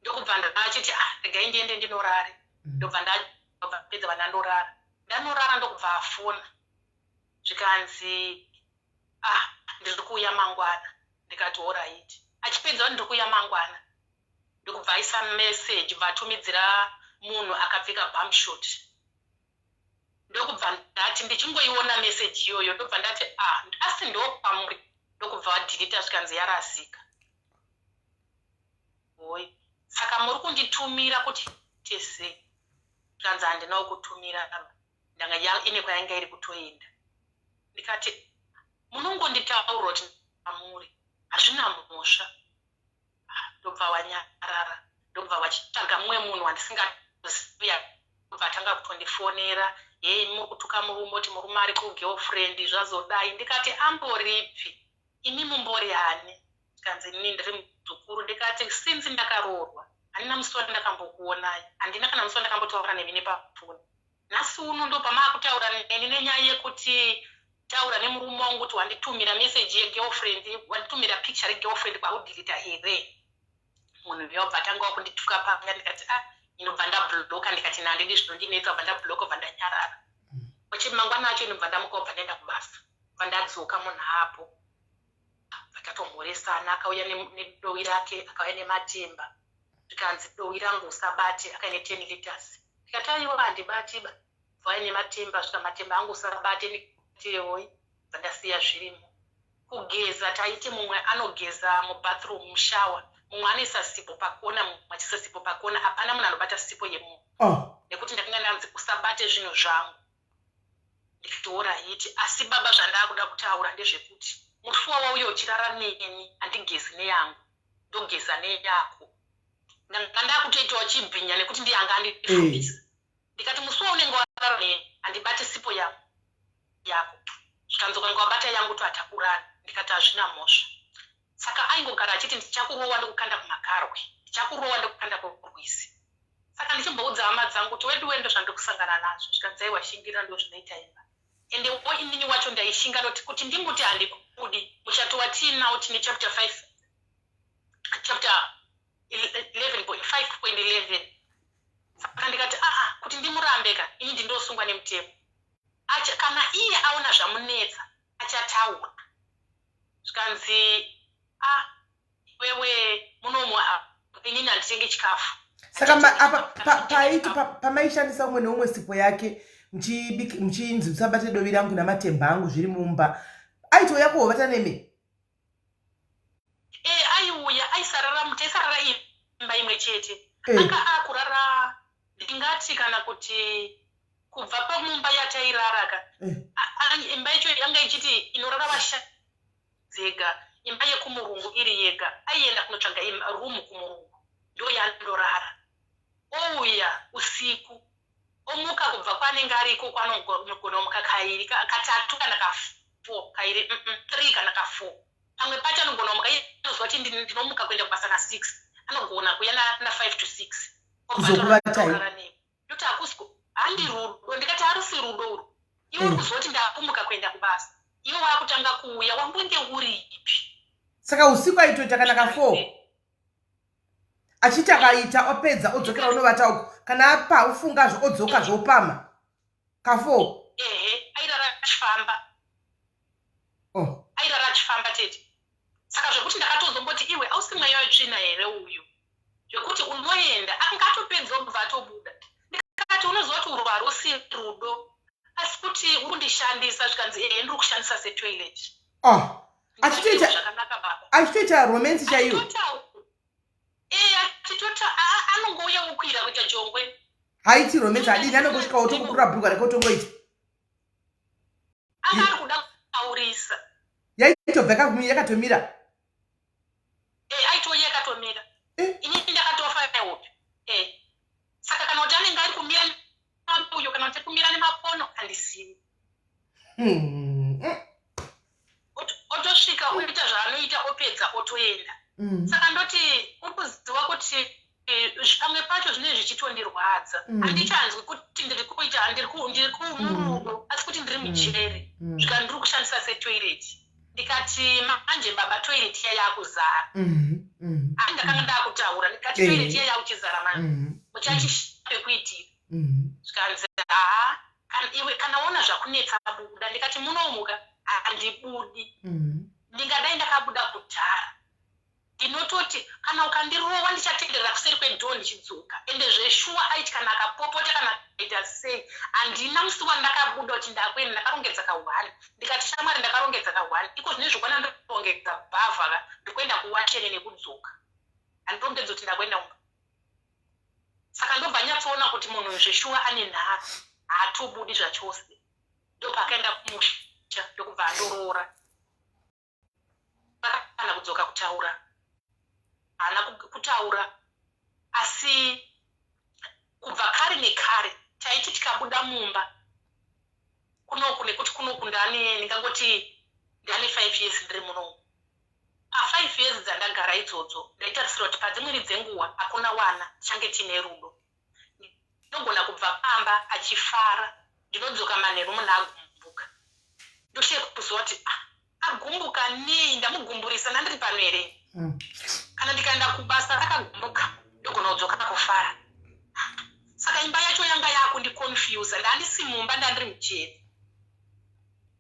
Ndokubva ndachiti, "Ah, regai ndiende ndinorare." Ndobva ndabva pedza, vandandorara, ndanorara. Ndokubva afona, zvikanzi, "Ah, ndiri kuuya mangwana." Ndikati, "Alright." Achipedza kuti ndiri kuuya mangwana, ndokubva aisa meseji, bva atumidzira munhu akapfeka bumshort. Ndokubva ndati ndichingoiona meseji iyoyo, ndobva ndati, "Ah, asi ndokwamuri?" Ndokubva vadhilita, zvikanzi yarasika. Hoi, saka muri kunditumira kuti tese? Zvikanzi, "Handinawo kutumira, ndanga ine kwainga iri kutoenda." Ndikati, "Munongonditaura kuti amuri, hazvina mhosva." Ndobva wanyarara, ndobva wachitsvaga mumwe munhu wandisingazivi, ndobva atanga kutondifonera, "Hei, muri kutuka murume, kuti murume ari kugirlfriend, zvazodai." Ndikati, "Amboripi? Imi mumbori hani?" Tikanzi, "Inini ndiri muzukuru." Ndikati, "Since ndakaroorwa handina musi wandakambokuonai, handina kana musi wandakambotaura nemi nepafoni. Nhasi uno ndo pamaakutaura neni nenyaya yekuti taura nemurume wangu kuti wanditumira meseji yegirlfriend, wanditumira picture regirlfriend, kwaudhilita here?" Munhu yobva atangawo kundituka panga. Ndikati, "A ah," inobva ndabloka. Ndikati, "Nandidi zvinondinetsa." Bva ndabloka, bva ndanyarara. Mangwana acho inobva ndamuka, bva ndaenda kubasa, bva ndadzoka munhu apo, bva tatomhoresana. Akauya nedowi rake, akauya nematemba. Zvikanzi, "Dowi rangu usabate." Akaine 10 liters. Ndikati, "Aiwa, handibatiba." Bva nematemba, svika, "Matemba angu usabate." Ndikatioi, bva ndasiya zvirimo. Kugeza taiti mumwe anogeza mubathroom, mushower, mumwe anoisa sipo pakona, mumwe achiisa sipo pakona. Hapana munhu anobata sipo yemunhu nekuti ndakanga ndanzi, "Usabate zvinhu zvangu." Ndikati, "Alright, asi baba, zvandakuda kutaura ndezvekuti musi wawauya uchirara neni, handigezi neyangu, ndogeza neyako." Ndanga ndakutoitawo chibhinya nekuti ndiye anga andifundisa. Ndikati, "Musi waunenge warara neni, handibati sipo yangu yako." Zvikanzi, "Ukanga wabata yangu, toatakurana." Ndikati, "Hazvina mhosva." Saka aingogara achiti, "Ndichakurowa ndokukanda kumakarwe, ndichakurowa ndokukanda kurwizi." Saka ndichimboudza hama dzangu kuti, "Wedu wendo zvandiri kusangana nazvo." Zvikanzi, "Aiwa, shingirira, ndo zvinoita imba." Ende wo inini wacho ndaishinga noti kuti ndimbuti handikudi. Muchato watiinawo tine chapter 5, chapter 11.5.11. Saka ndikati, "Aa, kuti ndimurambe ka, ini ndindosungwa nemutemo. Kana iye aona zvamunetsa, achataura." Zvikanzi, "A, iwewe munomu inini handitenge chikafu." Saka apa paiti pamaishandisa umwe neumwe sipo yake, muchinzi, "Musabate dovi rangu namatemba angu," zviri mumba, aitouya kuhovata nemi? E, aiuya, aisarara, taisarara imba imwe chete. Anga akurara, ndingati kana kuti kubva pamumba yatairara ka, imba yacho yanga ichiti inorara vasha dzega, imba yekumurungu iri yega. Aienda kunotsvaga rumu kumurungu, ndo yandorara. Ouya usiku, omuka kubva kwaanenge ariko, kwanogona kumuka kairi, katatu kana ka4, kairi, 3 kana ka4. Pamwe pacho anogona kumuka, inozwa kuti ndinomuka kuenda kubasa na6, anogona kuya na5 to 6. Kuzokuvatai? Ndoti, "Hakusi, handi rudo." Ndikati, "Harusi rudo uru. Iwe uri kuzoti ndakumuka kuenda kubasa, iwe wakutanga kuuya, wambonge uripi?" Saka usiku aitoita kana ka4, achiti akaita opedza, odzokera unovata uko, kana apa ufungazvo, odzoka zvopama ka4. Ehe, airara achifamba. Airara achifamba, tete. Saka zvekuti ndakatozomboti, "Iwe, ausi mweya wetsvina here uyu, zvekuti unoenda?" Akanga atopedza, obva atobuda. Ndikati, "Unoziva kuti urwu harusi rudo, asi kuti uri kundishandisa." Zvikanzi, "Ehe, ndiri kushandisa setoilet." Oh. Achitoita Zvakanaka, baba. Achitoita romance chaiyo? E, achitota, anongouya wokwira kuita jongwe. Haiti romance, hadini, anongosvika otokukurura bhurugwa rake, otongoita. Anga ari kuda kutaurisa. Yaitobva yakatomira. E, aitouya yakatomira. Inini ndakatofa nehope. E, saka kana kuti anenge ari kumira uyo, kana kuti kumira nemapono, handizivi. Otosvika, oita zvaanoita, opedza, otoenda. Saka ndoti, uri kuziva kuti pamwe pacho zvinenge zvichitondirwadza. Handichanzwi kuti ndiri kuita, ndiri murudo, asi kuti ndiri mujeri. Zvika ndiri kushandisa setoilet. Ndikati, "Manje baba, toilet iya yakuzara." Asi ndakanga ndakutaura, ndikati, "Toilet iya yakuchizara manje, muchachisha pekuitira." Zvikanzi, "Haa, iwe kana waona zvakunetsa, buda." Ndikati, "Munomuka, handibudi. Ndingadai ndakabuda kudhara. Ndinototi kana ukandirowa, ndichatenderera kuseri kwedhoo ndichidzoka." Ende zveshuwa, aiti kana akapopota, kana akaita sei, handina musi wandakabuda kuti ndakuenda. Ndakarongedza ka1. Ndikati, "Shamwari, ndakarongedza ka1 iko zvine zvokwana, ndorongedza bhavha ka, ndikuenda kuwachene nekudzoka. Handirongedzi kuti ndakuenda kumba." Saka ndobva nyatsoona kuti munhu zveshuwa ane nharo, haatobudi zvachose. Ndopakaenda kumusha, ndokubva andoroora, kana kudzoka kutaura. Haana kutaura, asi kubva kare nekare taiti tikabuda mumba kunoku, nekuti kunoku ndane, ndingangoti ndane 5 years ndiri munomu. Pa5 years dzandagara idzodzo, ndaitarisira kuti padzimweni dzenguva hakuna wana tichange tiine rudo. Ndinogona kubva pamba achifara, ndinodzoka manheru munhu agumbuka. Ndoshaye kuziva kuti, ah, agumbuka nei? Ndamugumburisa ndandiri pano here? Kana ndikaenda kubasa akagumbuka, ndogona kudzoka kufara. Saka imba yacho yanga yakundiconfusa. Ndandisi mumba, ndandiri mujeri,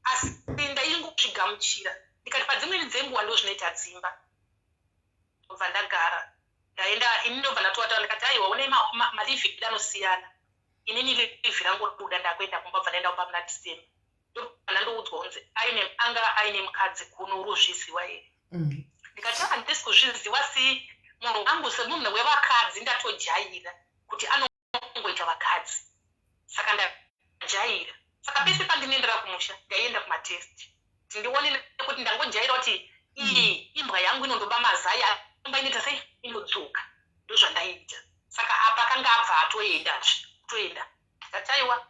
asi ndaingozvigamuchira. Ndikati padzimweni dzenguva ndo zvinoita dzimba. Ndobva ndagara, ndaenda ini, ndobva ndatoata. Ndikati, "Aiwa, une maleave edu anosiyana. Inini leave rangu robuda, ndakuenda kumba." Bva ndaenda kumba muna December. Ndobva ndandoudzwa kunzi aine, anga aine mukadzi kuno, uri uzviziva here? Ndikati, "Handisi kuzviziva." Si munhu wangu, semunhu wevakadzi, ndatojaira kuti anongoita vakadzi, saka ndajaira. Saka pese pandinoendera kumusha, ndaienda kumatest kuti ndione, nekuti ndangojaira kuti iyi imbwa yangu inondoba mazai amba, inoita sei, inodzoka. Ndozvandaiita. Saka apa akanga abva atoenda, kutoenda. Ndikati, "Aiwa."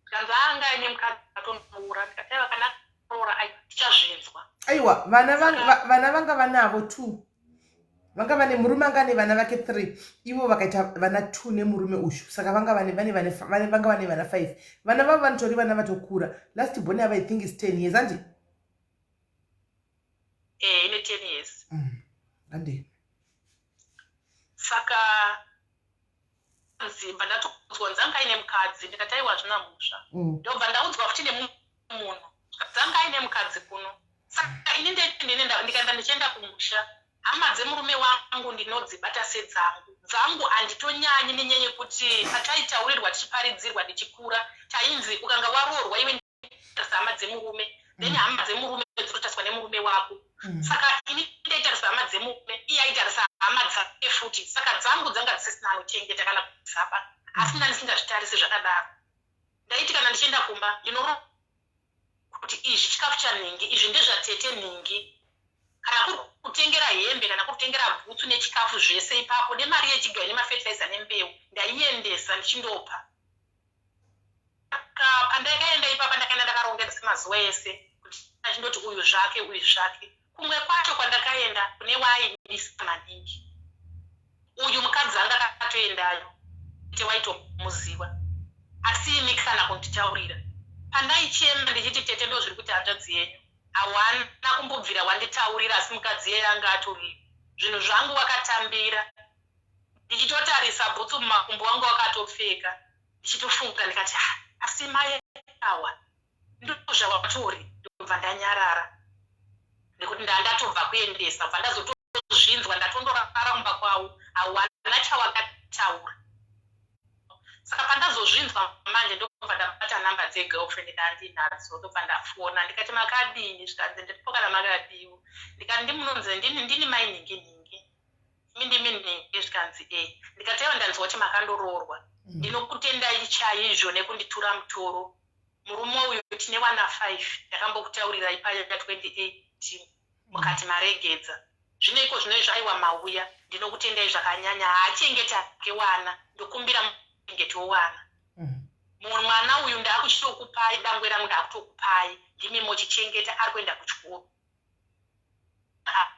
Kanzi anga aine mukadzi atonoura. Ndikati, "Aiwa, kana roora, ai, tichazvinzwa." Aiwa, vana vanga vanavo two. Vanga vane murume, anga ane vana vake three, ivo vakaita vana two nemurume uyu. Saka vanga vane vana five. Vana vavo vanotori vana vatokura. Last born ava, I think, is 10 years, handi? Eh, ine 10 years. Handi? Saka nzimba ndatokudzwa nzi anga aine mukadzi. Ndikati, "Aiwa, hazvina mhosva." Ndobva ndaudzwa futi nemunhu zvikati anga aine mukadzi kuno. Saka ini ndikaenda, ndichienda kumusha, hama dzemurume wangu ndinodzibata sedzangu dzangu. Handitonyanyi, nenyaya yekuti pataitaurirwa, tichiparidzirwa ndichikura, tainzi ukanga waroorwa iwe, tarisa hama dzemurume, then hama dzemurume dzinotariswa nemurume wako. Saka ini ndaitarisa hama dzemurume, iye aitarisa hama dzake futi. Saka dzangu dzanga dzisisina anochengeta kana kuzapa, asi nda ndisingazvitarisi zvakadaro. Ndaiti kana ndichienda kumba, ndinoro kuti izvi chikafu chanhingi, izvi ndezvatete nhingi. Kana kuri kutengera hembe, kana kuri kutengera bhutsu nechikafu, zvese ipapo, nemari yechigayo nemafertilizer nembeu, ndaiendesa ndichindopa. Saka pandakaenda ipapa, ndakaenda ndakarongedza semazuva ese, kuti achindoti uyu zvake, uyu zvake. Kumwe kwacho kwandakaenda kune waaidisa maningi, uyu mukadzi anga akatoendayo te waitomuziva, asi imi kana kunditaurira. Pandaichema ndichiti, "Tete, ndo zviri kuti hanzvadzi yenyu," hawana kumbobvira wanditaurira. Asi mukadzi iyeye anga atoriyo, zvinhu zvangu wakatambira. Ndichitotarisa bhutsu mumakumbo wangu wakatopfeka, ndichitofunga, ndikati, "Ah, asi mai awa ndo zvavatori." Ndobva ndanyarara, nekuti ndandatobva kuendesa. Bva ndazotozvinzwa, ndatondorara mumba kwavo, hawana chawakataura. Saka pandazozvinzwa manje, ndobva ndabata namba dzegirlfriend ndandinadzo, ndobva ndafona. Ndikati, "Makadini?" Zvikanzi, "Ndiripo, kana makadiwo?" Ndikati, "Ndimunonzi ndini mai nhingi nhingi, imi ndimi nhingi?" Zvikanzi, "E." Ndikati, "Aiwa, ndanzwa kuti makandoroorwa. Ndinokutendai chaizvo nekunditura mutoro. Murume uyu tine wana 5. Ndakambokutaurirai paya 2018, mukati maregedza. Zvino iko zvino izvo, aiwa, mauya. Ndinokutendai zvakanyanya. Haachengeta ke wana, ndokumbira muchengete wana. Mwana uyu ndaakuchitokupai, dangwe rangu ndaakutokupai, ndimi mochichengeta, ari kuenda kuchikoro."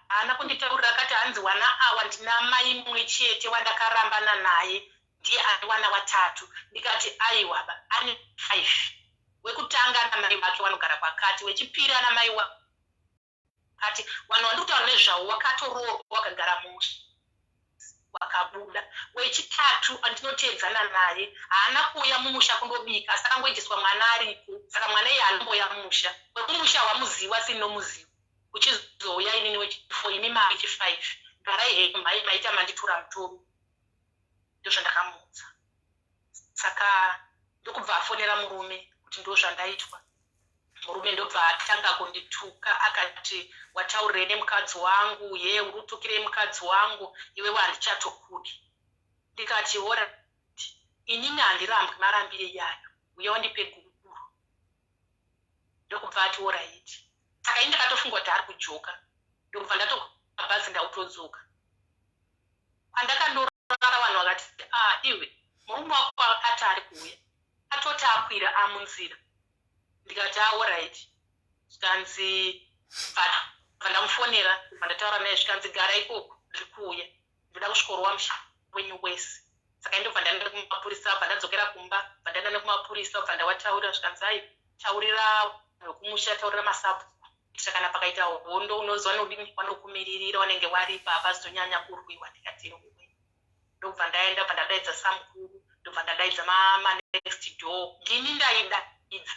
Haana kunditaurira. Akati hanzi wana awa ndina mai mumwe chete wandakarambana naye, ndiye ane wana watatu. Ndikati, "Aiwa ba, ane five. Wekutanga namai vake vanogara kwakati, wechipiri ana mai wakati. Vanhu vandiri kutaura nezvavo wakatoroorwa, wakagara musha, wakabuda. Wechitatu andinoteedzana naye haana kuuya mumusha kundobika, asi akangoitiswa mwana ariko. Saka mwana iye hanomboya mumusha. Wekumusha wamuziva, sinomuziva. Uchizouya inini wechifour, imi maa wechifive. Garai henyu mhai, maita manditura mutoro." Ndozvandakamuudza. Saka ndokubva afonera murume kuti ndo zvandaitwa. Murume ndobva atanga kundituka, akati, "Wataurirei nemukadzi wangu? Ye, uri utukirei mukadzi wangu iwewe? Handichatokudi." Ndikati, "Alright, inini handirambwi marambire iyayo. Uya wandipe gurukuro." Ndokubva ati, "Alright." Saka ini ndakatofunga kuti ari kujoka, ndokubva ndatobhazi, ndautodzoka. Pandakandorara vanhu vakati, ah iwe, murume wako ati ari kuuya, atoti akwira amunzira. Ndikati, alright. Zvikanzi bva ndamufonera, bva ndataura naye, zvikanzi gara ikoko, ndiri kuuya, ndoda kusvikorowa musha wenyu wese. Saka ndobva ndaenda kumapurisa, bva ndadzokera kumba, bva ndaenda nekumapurisa, bva ndawataurira, zvikanzi ai, taurira vekumusha, taurira masabhuku, kuitira kana pakaita hondo unoziva nodini, wanokumiririra wanenge waripa, hapazonyanya kurwiwa. Ndikati ndobva ndaenda, bva ndadaidza samukuru, ndobva ndadaidza manext door. Ndini ndaidaidza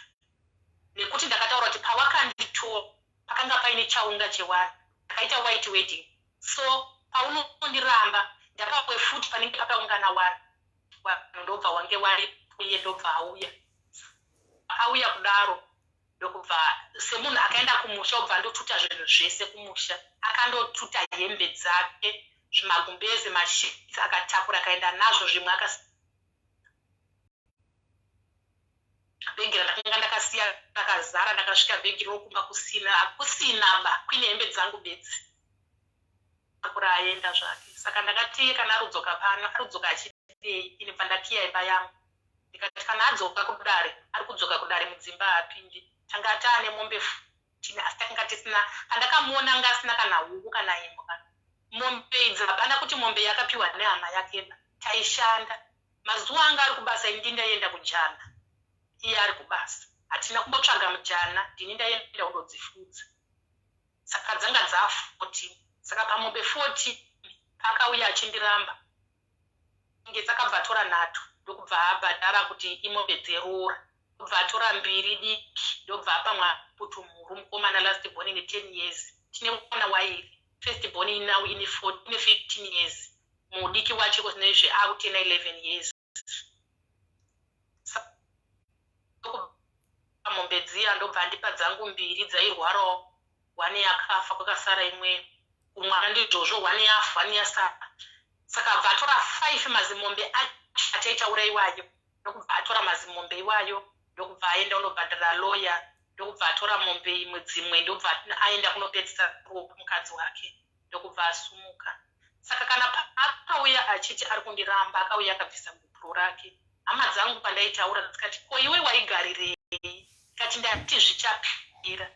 nekuti ndakataura kuti pawakanditora pakanga paine chaunga chevanhu, ndakaita white wedding, so paunondiramba ndapakwe futi panenge pakaungana vanhu, vanhu ndobva wange waripo. Iye ndobva auya, auya kudaro ndokubva semunhu akaenda kumusha, obva andotuta zvinhu zvese kumusha. Akandotuta hembe dzake, zvimagumbezi, masheets, akatakura akaenda nazvo. Zvimwe akas bhegi randakanga ndakasiya rakazara. Ndakasvika bhegi rokumba kusina, kusina ba, kuine hembe dzangu bedzi. Akura aenda zvake. Saka ndakati kana arudzoka pano, arudzoka achidei? Ini bva ndakiya imba yangu, ndikati kana adzoka kudare, ari kudzoka kudare, mudzimba haapindi. Tanga taane mombe 14, asi takanga tisina. Pandakamuona anga asina kana huku kana imbwa. Mombe idzi hapana kuti mombe yakapiwa nehama yakeba. Taishanda mazuva anga ari kubasa, ini ndaienda kujana, iye ari kubasa. Hatina kumbotsvaga mujana, ndini ndaienda kundodzifudza. Saka dzanga dza14. Saka pamombe 14 paakauya achindiramba nge dzakabva atora nhatu, ndokubva abhadhara kuti imombe dzeroora, ndobva atora mbiri diki, ndobva apa mwaputumuru mukomana last born ine 10 years. Tine mwana wairi, first born now ine 15 years, mudiki wacho kozvinezvi akutena 11 years. Mombe dziya ndobva andipa dzangu mbiri dzairwarawo, one yakafa, kwakasara imwe kumwana. Ndizvozvo, one yafa, one yasara. Saka abva atora five mazimombe acho ataitaura iwayo, ndokubva atora mazimombe iwayo, ndokubva aenda unobhadhara lawyer, ndokubva atora mombe imwe dzimwe, ndobva aenda kunopedzisa mukadzi wake, ndokubva asumuka. Saka kana akauya achiti ari kundiramba, akauya akabvisa gupuro rake. Hama dzangu pandaitaura dzikati, ko iwe waigarirei? Kati ndati zvichapera,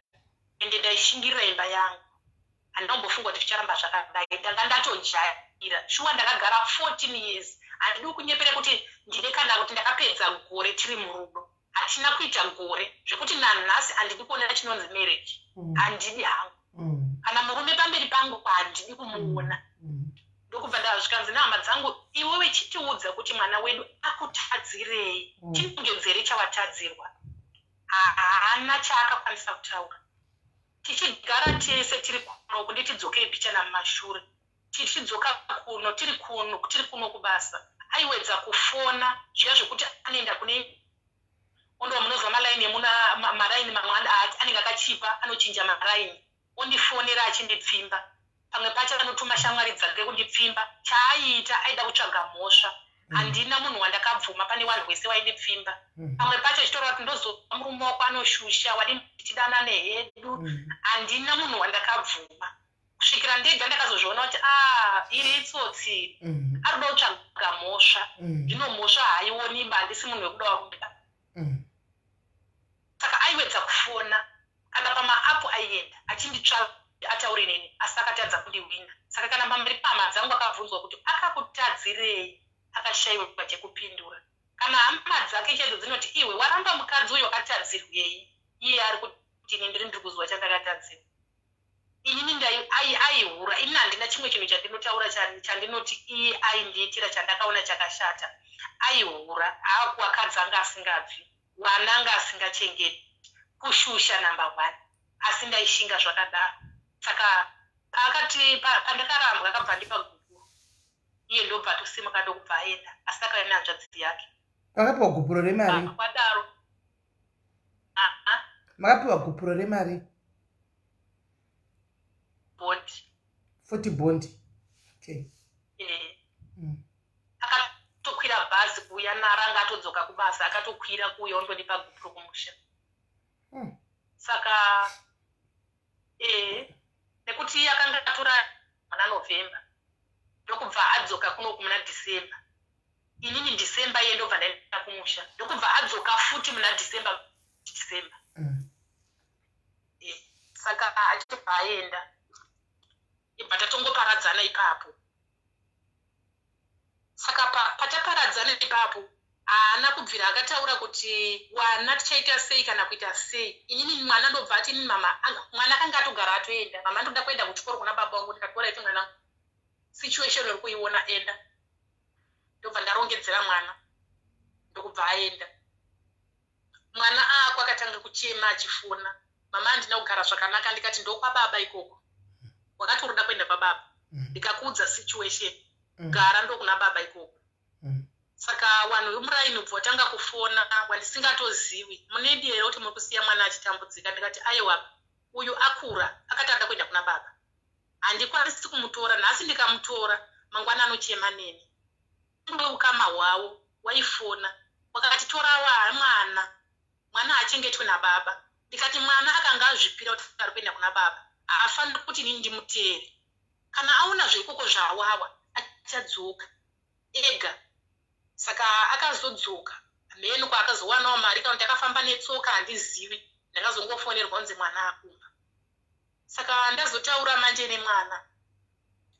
ende ndaishingirira imba yangu, handinambofunga kuti zvicharamba zvakadai. Ndanga ndatojaira shuwa, ndakagara 14 years. Handidi kunyepera kuti ndine kana kuti ndakapedza gore tiri murudo. Hatina kuita gore, zvekuti nanhasi handidi kuona chinonzi marriage. Handidi hangu kana murume pamberi pangu, handidi kumuona. Ndokubva ndazvikanzi nehama dzangu, iwewe chitiudza kuti mwana wedu akutadzirei, tinongedzere chawatadzirwa. Haana chaakakwanisa kutaura. Tichigara tese tiri kuno, kunditidzokei pichana mumashure, tichidzoka kuno, tiri kuno, tiri kuno kubasa, aiwedza kufona zviya zvekuti anoenda kune ondo munoziva malaini emuna maraini mamwe anenge akachipa, anochinja maraini, ondifonera achindipfimba. Pamwe pacho anotuma shamwari dzake kundipfimba. Chaaiita aida kutsvaga mhosva. Handina munhu wandakabvuma pane vanhu wese waindipfimba. Pamwe pacho achitora kuti ndozova murume wako anoshusha, wadini tichidanane hedu. Handina munhu wandakabvuma kusvikira ndega ndakazozviona kuti a ah, iri itsotsi, ari kuda kutsvaga mhosva. Zvino mhosva haaioniba, handisi munhu wekuda wakuda. Saka aiwedza kufona, kana pamaapp aienda achinditsvaga ataure neni, asi akatadza kundiwina. Saka kana pamberi pahama dzangu akabvunzwa kuti akakutadzirei, akashayiwa chekupindura. Kana hama dzake chaidzo dzinoti, iwe waramba mukadzi uyu, wakatadzirwei? Iye ari kuti ini ndiri kuziva chandakatadzirwa. Inini aihura, inini handina chimwe chinhu chandinotaura chandinoti iye aindiitira chandakaona chakashata. Aihura, akadzi anga asingabvi, vana anga asingachengeti, kushusha number one, asi ndaishinga zvakadaro. Saka paakati pandakarambwa, akabva andipa gupuro, iye ndobva atosimuka, ndokubva aenda, asi akauya nehanzvadzi yake. Vakapiwa gupuro remari? Kwadaro. Makapiwa gupuro remari? Bond. 40 bond, okay. Eh. Akatokwira bhazi kuuya naro, anga atodzoka kubasa, akatokwira kuuya ondodipa gupuro kumusha. Saka nekuti iye akanga atora muna November. Ndokubva adzoka kunoku muna December. Inini December iye ndobva ndaenda kumusha. Ndokubva adzoka futi muna December December. Saka achibva aenda. Ibva tatongoparadzana ipapo. Saka pataparadzana ipapo haana kubvira akataura kuti wana tichaita sei kana kuita sei. Inini mwana ndobva ati inini mama, mwana akanga atogara atoenda. Mama ndoda kuenda kuchikoro kuna baba wangu ndikati alright mwana situation uri kuiona enda. Ndobva ndarongedzera mwana ndokubva aenda. Mwana aako akatanga kuchema achifona. Mama handina kugara zvakanaka ndikati ndokwababa ikoko. Wakati uri kuda kuenda kwababa. Ndikakuudza situation. Gara ndokuna baba ikoko. Saka vanhu vemuraini ubva watanga kufona wandisingatoziwi. Munedi here kuti muri kusiya mwana achitambudzika? Ndikati aiwa uyu akura akati ada kuenda kuna baba. Handikwanisi kumutora nhasi ndikamutora mangwana anochema neni. Weukama hwavo waifona wakati tora mwana, mwana haachengetwe nababa. Ndikati mwana akanga azvipira kuti ari kuenda kuna baba haafaniri kuti inini ndimuteere. Kana aona zveikoko zvawawa achadzoka ega. Saka akazodzoka mheno kwaakazowanawo mari kana kuti akafamba netsoka handizivi. Ndakazongofonerwa kunzi mwana akumba. Saka ndazotaura manje nemwana,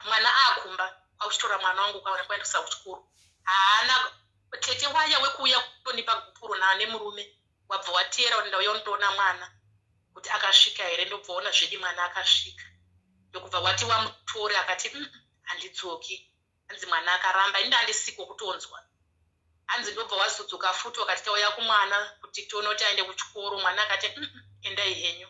mwana akumba kwakuchitora mwana wangu kwakuendesa kuchikoro. Haana tete waya wekuuya kutonipa gupuro nemurume wabva wateera kuti ndauya kundoona mwana kuti akasvika here, ndobvaona zvedi mwana akasvika. Ndokubva wati wamutore akati handidzoki. Hanzi mwana akaramba ini ndandisiko kutonzwa. Hanzi ndobva wazodzoka futi wakati tauya kumwana kuti tione kuti aende kuchikoro. Mwana akati endai henyu.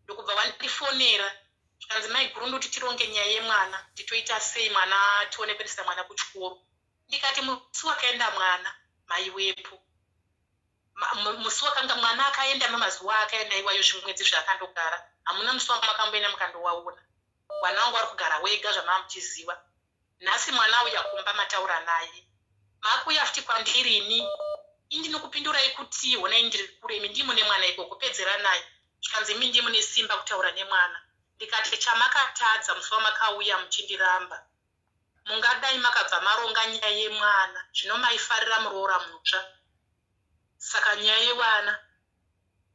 Ndokubva wandifonera zvikanzi maiguru ndoti tironge nyaya yemwana kuti toita sei mwana tione kuendesa mwana kuchikoro. Ndikati musi wakaenda mwana maiwepo. Musi wakanga mwana akaenda mamazuva akaenda iwayo zvimwedzi zvaakandogara hamuna musi wamakamboenda mukandowaona. Mwana wangu ari kugara wega zvamava muchiziva. Nhasi mwana auya kumba mataura naye. Maakuuya futi kwandiri ini. Ini ndinokupindurai kuti honai ndiri kure imi ndimi mune mwana ikoko pedzeranai. Zvikanzi imi ndimi mune simba kutaura nemwana. Ndikati chamakatadza musi wamakauya muchindiramba. Mungadai makabva maronga nyaya yemwana zvino maifarira muroora mutsva. Saka nyaya yevana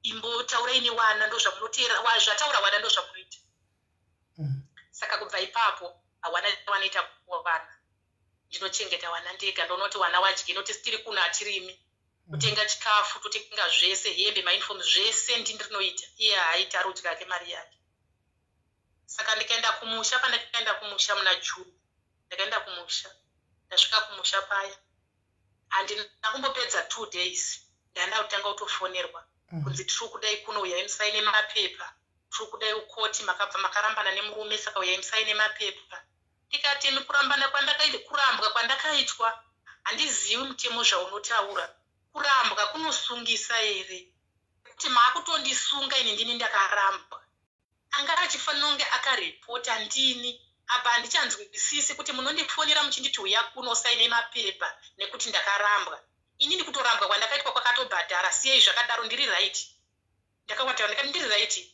imbotaurai nevana ndozvamunoteera zvataura vana ndozvamunoita. Saka kubva ipapo hawana wanoita vana. Ndinochengeta vana ndega ndoona kuti vana vadye noti tiri kuno hatirimi. Kutenga chikafu totenga zvese hembe mauniform zvese ndini ndinoita iye haaiti ari kudya ake mari yake. Saka ndikaenda kumusha pandakaenda kumusha muna June ndakaenda kumusha ndasvika kumusha paya handina kumbopedza 2 days ndanda kutanga kutofonerwa kunzi tiri kudai kuno uyai musaine mapepa tiri kudai ukoti makabva makarambana nemurume saka uyai musaine mapepa. Ndikati imi kurambana kwandakaita kurambwa kwandakaitwa handizivi mutemo zvaunotaura kurambwa kunosungisa here kuti maakutondisunga ini ndini ndakarambwa. Anga achifanira kunge akaripota ndini apa handichanzwisisi kuti munondifonera muchinditi uya kuno usaine mapepa nekuti ndakarambwa. Inini kutorambwa kwandakaitwa kwakatobhadhara siyai zvakadaro ndiri right. Ndakawataura ndikati ndiri right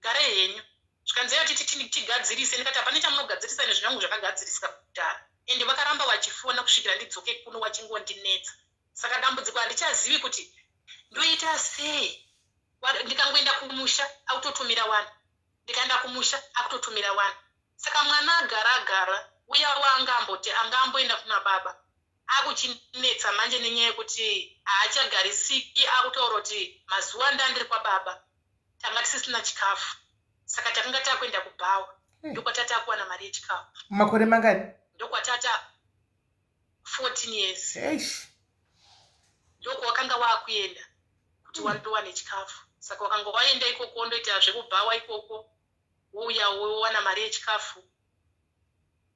garai henyu. Zvikanzi aiwa tigadzirise ndikati hapana chamunogadzirisa ini zvinhu zvangu zvakagadzirisika kudhara. Ende vakaramba vachifona kusvikira ndidzoke kuno vachingondinetsa. Saka dambudziko handichazivi kuti ndoita sei. Ndikangoenda kumusha akutotumira wani. Ndikaenda kumusha akutotumira wani. Saka mwana agara agara uya waanga amboti anga amboenda kuna baba akuchinetsa manje nenyaya yekuti haachagarisiki akutaura kuti mazuva ndandiri kwababa tanga tisisina chikafu saka takanga takuenda kubhawa ndokwatata akuwana mari yechikafu. Makore mangani? Ndokwatata 14 years. Eish. Ndokwawakanga wakuenda kuti wandowane chikafu saka wakanga waenda ikoko wondoita zvekubhawa ikoko wouya wowana mari yechikafu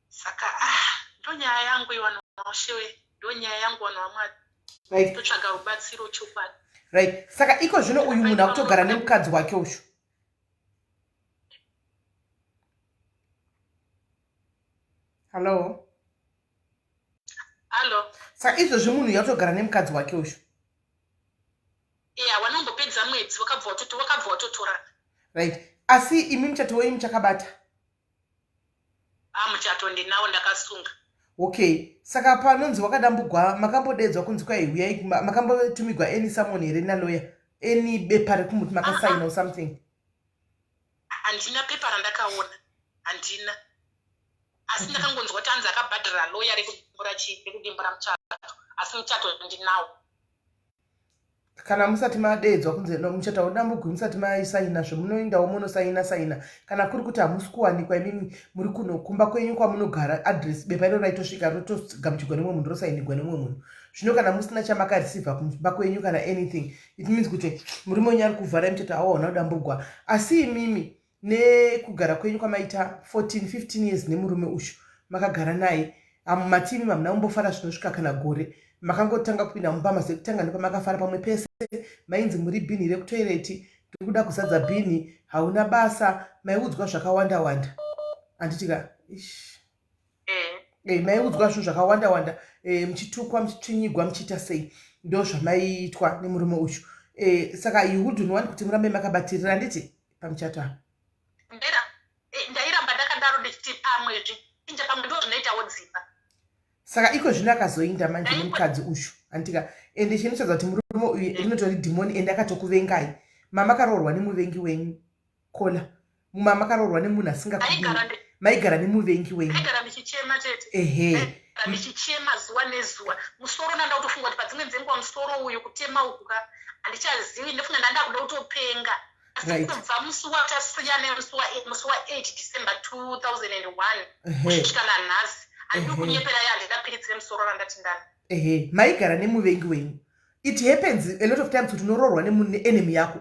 saka ndonyaya yangu iwano washewe ndonyaya yangu vanhu vamwari. Right. Totsvaga rubatsiro chokwadi. Right. Saka iko zvino uyu munhu akutogara nemukadzi wake uyu. Hello. Hello. Saka izvozvi munhu uyu akutogara nemukadzi wake uyu. Yeah, wanombopedza mwedzi wakabva watotorana. Right. Asi imi muchato wenyu muchakabata? Ah, muchato ndinawo, ndakasunga. Okay, saka panonzi wakadambugwa, makambodedzwa kunzi kwai huyai, makambotumigwa any summon here naloya, any bepa rekumuti makasaina or something? Handina pepa randakaona, handina, asi ndakangonzwa kuti anzi akabhadhara loya rekudimbura chii, rekudimbura muchato, asi muchato ndinawo. Kana musati madeedzwa kunzi no, muchato haudambugwi musati maisaina, zvemunoendawo munosaina saina. Kana kuri kuti hamusi kuwanikwa imimi muri kuno kumba kwenyu kwamunogara, address, bepa iro raitosvika rotogamuchigwa nemumwe munhu, rosainigwa nemumwe munhu. Zvino kana musina chamakareceiva kumba kwenyu kana anything, it means kuti murume wenyu ari kuvhara muchato awo hauna kudambugwa. Asi imimi nekugara kwenyu kwamaita 14 15 years nemurume uyu, makagara naye, matimi hamuna kumbofara zvinosvika kana gore. Makangotanga kupinda mumba mazekutanga ndopamakafara. Pamwe pese mainzi muri bhini rekutoireti, ndiri kuda kuzadza bhini, hauna basa, maiudzwa zvakawanda wanda, handitika? Ish. Maiudzwa zvinhu zvakawanda wanda, muchitukwa, muchitsvinyigwa, muchiita sei, ndo zvamaiitwa nemurume uyu. Saka you wouldn't want kuti murambe makabatirira, handiti, pamuchato apa? Ndairamba ndakadaro ndichiti pamwe zvichinja, pamwe ndo zvinoitawo dzimba. Saka iko zvino akazoinda manje nemukadzi uyu, handitika? Ende chinotaridza kuti murume uyu rinotori dhimoni, ende akatokuvengai. Mamakaroorwa nemuvengi wenyu, kola mumamakaroorwa nemunhu asingakudii, maigara nemuvengi wenyu. Ndaigara ndichichema chete. Ndichichema zuva nezuva. Musoro nanda kutofunga kuti padzimwe dzenguva musoro uyu kutema uku ka, handichazivi, ndofunga ndanda kuda kutopenga. Asi kubva musi watasiyana, musi wa8 December 2001 kusvika nanhasi, handidi kunyeperai, handina piritsi remusoro randati ndana. Ehe, maigara nemuvengi wenyu. It happens a lot of times kuti unoroorwa neenemy yako,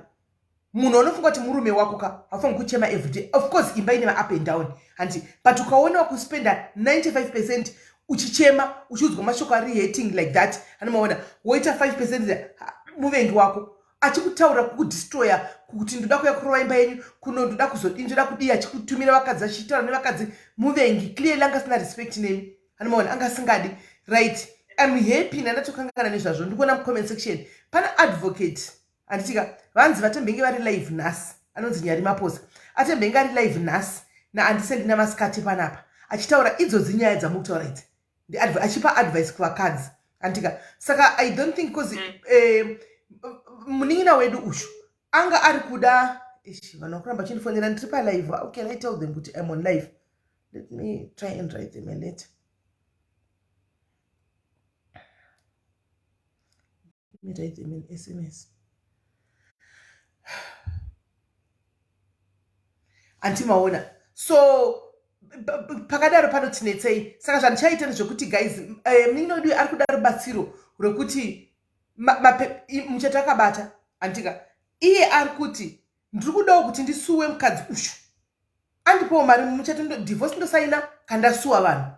munhu unofunga kuti murume wako ka. Haufangi kuchema everyday. Of course imba ine maup and down, handi? But ukaona kuspenda 95% uchichema, uchiudzwa mashoko ari hating like that, anomaona woita 5% muvengi wako achikutaura, kukudestroya, kuti ndoda kuya kurova imba yenyu kuno, ndoda kuzodii, ndoda kudii, achikutumira vakadzi, achitaura nevakadzi, muvengi clearly anga asina respect nemi, anomaona anga asingadi. Right, I'm happy ndandatokangana nezvazvo. Ndikuona mucomment section pana advocate, handitika? Vanzi vatembenge vari live nhasi, anonzi Nyari Maposa, atembenge ari live nhasi naandiselina masikati panapa achitaura idzodzi nyaya dzamukutaura idzi, achipa advice kuvakadzi, andika? Saka I don't think, because munin'ina wedu uyu anga ari kuda. Ish, vanhu vakuramba chindifonera ndiri palive. How can I tell them kuti I'm on live? Let me try and write them a letter. Let me write them an SMS. Anti maona? So pakadaro panotinetsei. Saka zvandichaita ndezvekuti, guys, munin'ina wedu ari kuda rubatsiro rwekuti muchato akabata, andika? Iye ari kuti ndiri kudawo kuti ndisuwe mukadzi uyu, andipowo mari muchato, divorce ndosaina kandasuwa vanhu.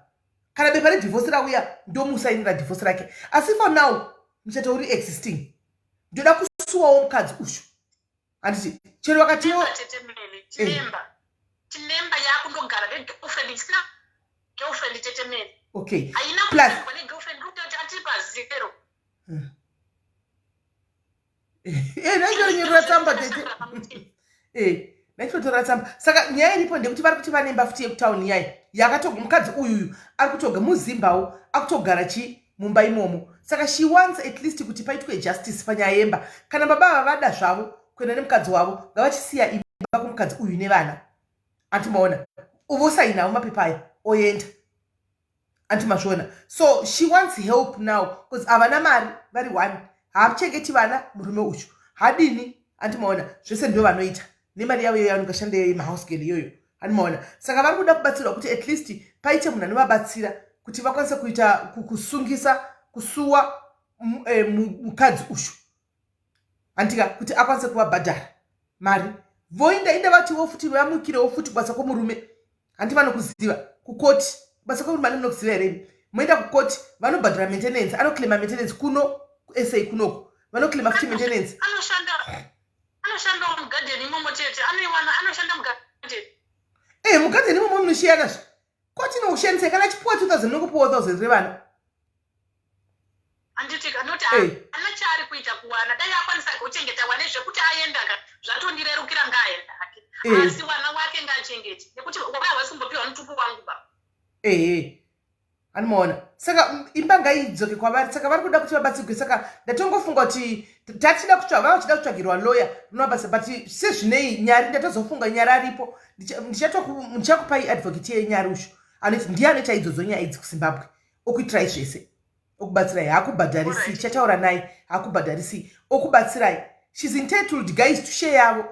Kana bepa redivorce rauya, ndomusainira divorce rake. Asi for now muchato uri existing, ndoda kusuwawo mukadzi uyu, handiti? Chero vakatiwo Tinemba, tinemba yakundogara negirlfriend, isina girlfriend, tetemene. Okay. Haina kuendwa negirlfriend, ndikutoti atiri pazero. Naichorinyorera tsamba, tete, naichotora tsamba. Saka nyaya iripo ndekuti vari kuti vanemba futi yekutauni yai yakatoga mukadzi uyuyu ari kutoga muzimbawo, akutogara chi mumba imomo. Saka she wants at least kuti paitwe justice panyaya yemba. Kana baba ava vada zvavo kuenda nemukadzi wavo, ngavachisiya imba kumukadzi uyu nevana, antimaona? Vosainawo mapepa aya, oenda, antimazviona? So she wants help now because havana mari, vari one, haachengeti vana murume uyu, hadini, antimaona? Zvese ndo vanoita nemari yavo iyoyo yavanongashanda iyoyo, mahouse girl iyoyo, andimaona? Saka vari kuda kubatsirwa kuti at least paite munhu anovabatsira kuti vakwanise kuita kusungisa, kusuwa mukadzi uyu, handika? Kuti akwanise kuvabhadhara mari, voinda inda vatiwo futi vamukirewo futi kubasa kwomurume, handi? Vanokuziva kukoti kubasa kwomurume, ani munokuziva here? Moenda kukoti, vanobhadhara maintenance, anoclaima maintenance kuno kuSA kunoku, vanoclaima futi maintenance. Anoshandawo mugadheni imomo, tete, anoiwana, anoshanda mugadheni. Mugadheni imomo munoshiyanazve, koti inokushandisai. Kana achipuwa 2000, munongopuwa 1000 revana. Handiti noti ana chaari kuita kuwana, dai akwanisa kuchengeta wane zvekuti aenda ka, zvatondirerukira, ngaaenda hake. Asi wana wake ngaachengete, nekuti wana havasi kumbopiwa mutupo wangu ba. Ehe, anomaona. Saka imba ngaidzoke kwavari. Saka vari kuda kuti vabatsirwe. Saka ndatongofunga kuti tachida kutsva, vava vachida kutsvagirwa lawyer rinovabasa, but sezvinei Nyari, ndatozofunga Nyari aripo. Ndichakupai advocate yeNyari usho anoti ndiye anoita idzodzo nyaya idzi kuZimbabwe, okuitirai zvese, okubatsirai, haakubhadharisi. Chataura naye, haakubhadharisi, okubatsirai. She's entitled, guys, to share yavo.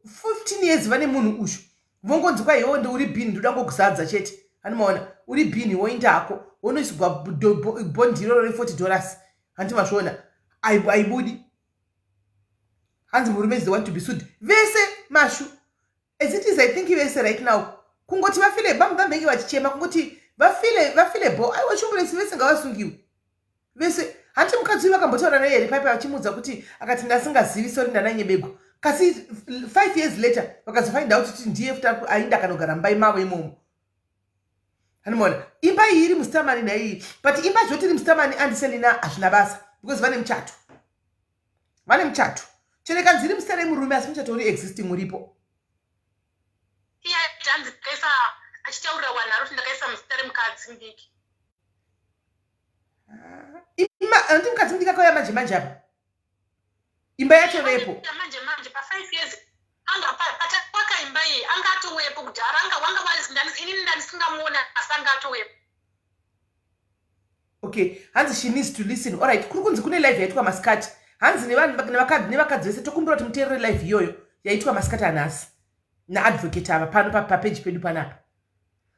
15 years vane munhu ushu, vongonzi kwaiwo ndi uri bin, ndoda ngokuzadza chete. Anomaona, uri bin, woindako wonoisirwa bond iroro re$40. Hanti mazviona? Aibudi. Hanzi murume is the one to be sued. Vese mashu, as it is, I think vese right now kungoti vafile vambenge vachichema, kungoti vafile bo. Aiwa, Shumburesi, vese ngavasungiwe vese. Hanti mukadzi uyu vakambotaura naye here paipa, vachimuudza kuti akati, "Ndasingazivi, sorry, ndananyebegwa"? Kasi 5 years later vakazofind out kuti ndiye futi ainda akanogara mumba imavo imomo. Anomaona, imba iyi iri mustamani naiyi, but imba zvoti iri mustamani andiselina, hazvina basa because vane muchato, vane muchato. Chero iri muzita remurume, asi muchato uri existing, uripo. Iye hanzi ndakaisa, achitaurira vanhu ari kuti ndakaisa muzita remukadzi mudiki. Handi mukadzi mudiki akauya manje manje apa, imba yacho vepo. Manje manje pa5 years anga patavaka imba iyi, anga atowepo kudhara. Anga wanga inini ndandisingamuona, asi anga atowepo. Okay, hanzi she needs to listen. Alright, kuri kunzi kune live yaitwa masikati. Hanzi nevakadzi vese, tokumbira kuti muteerere live iyoyo yaitwa masikati anhasi naadvocate ava pano papeji pedu panapa.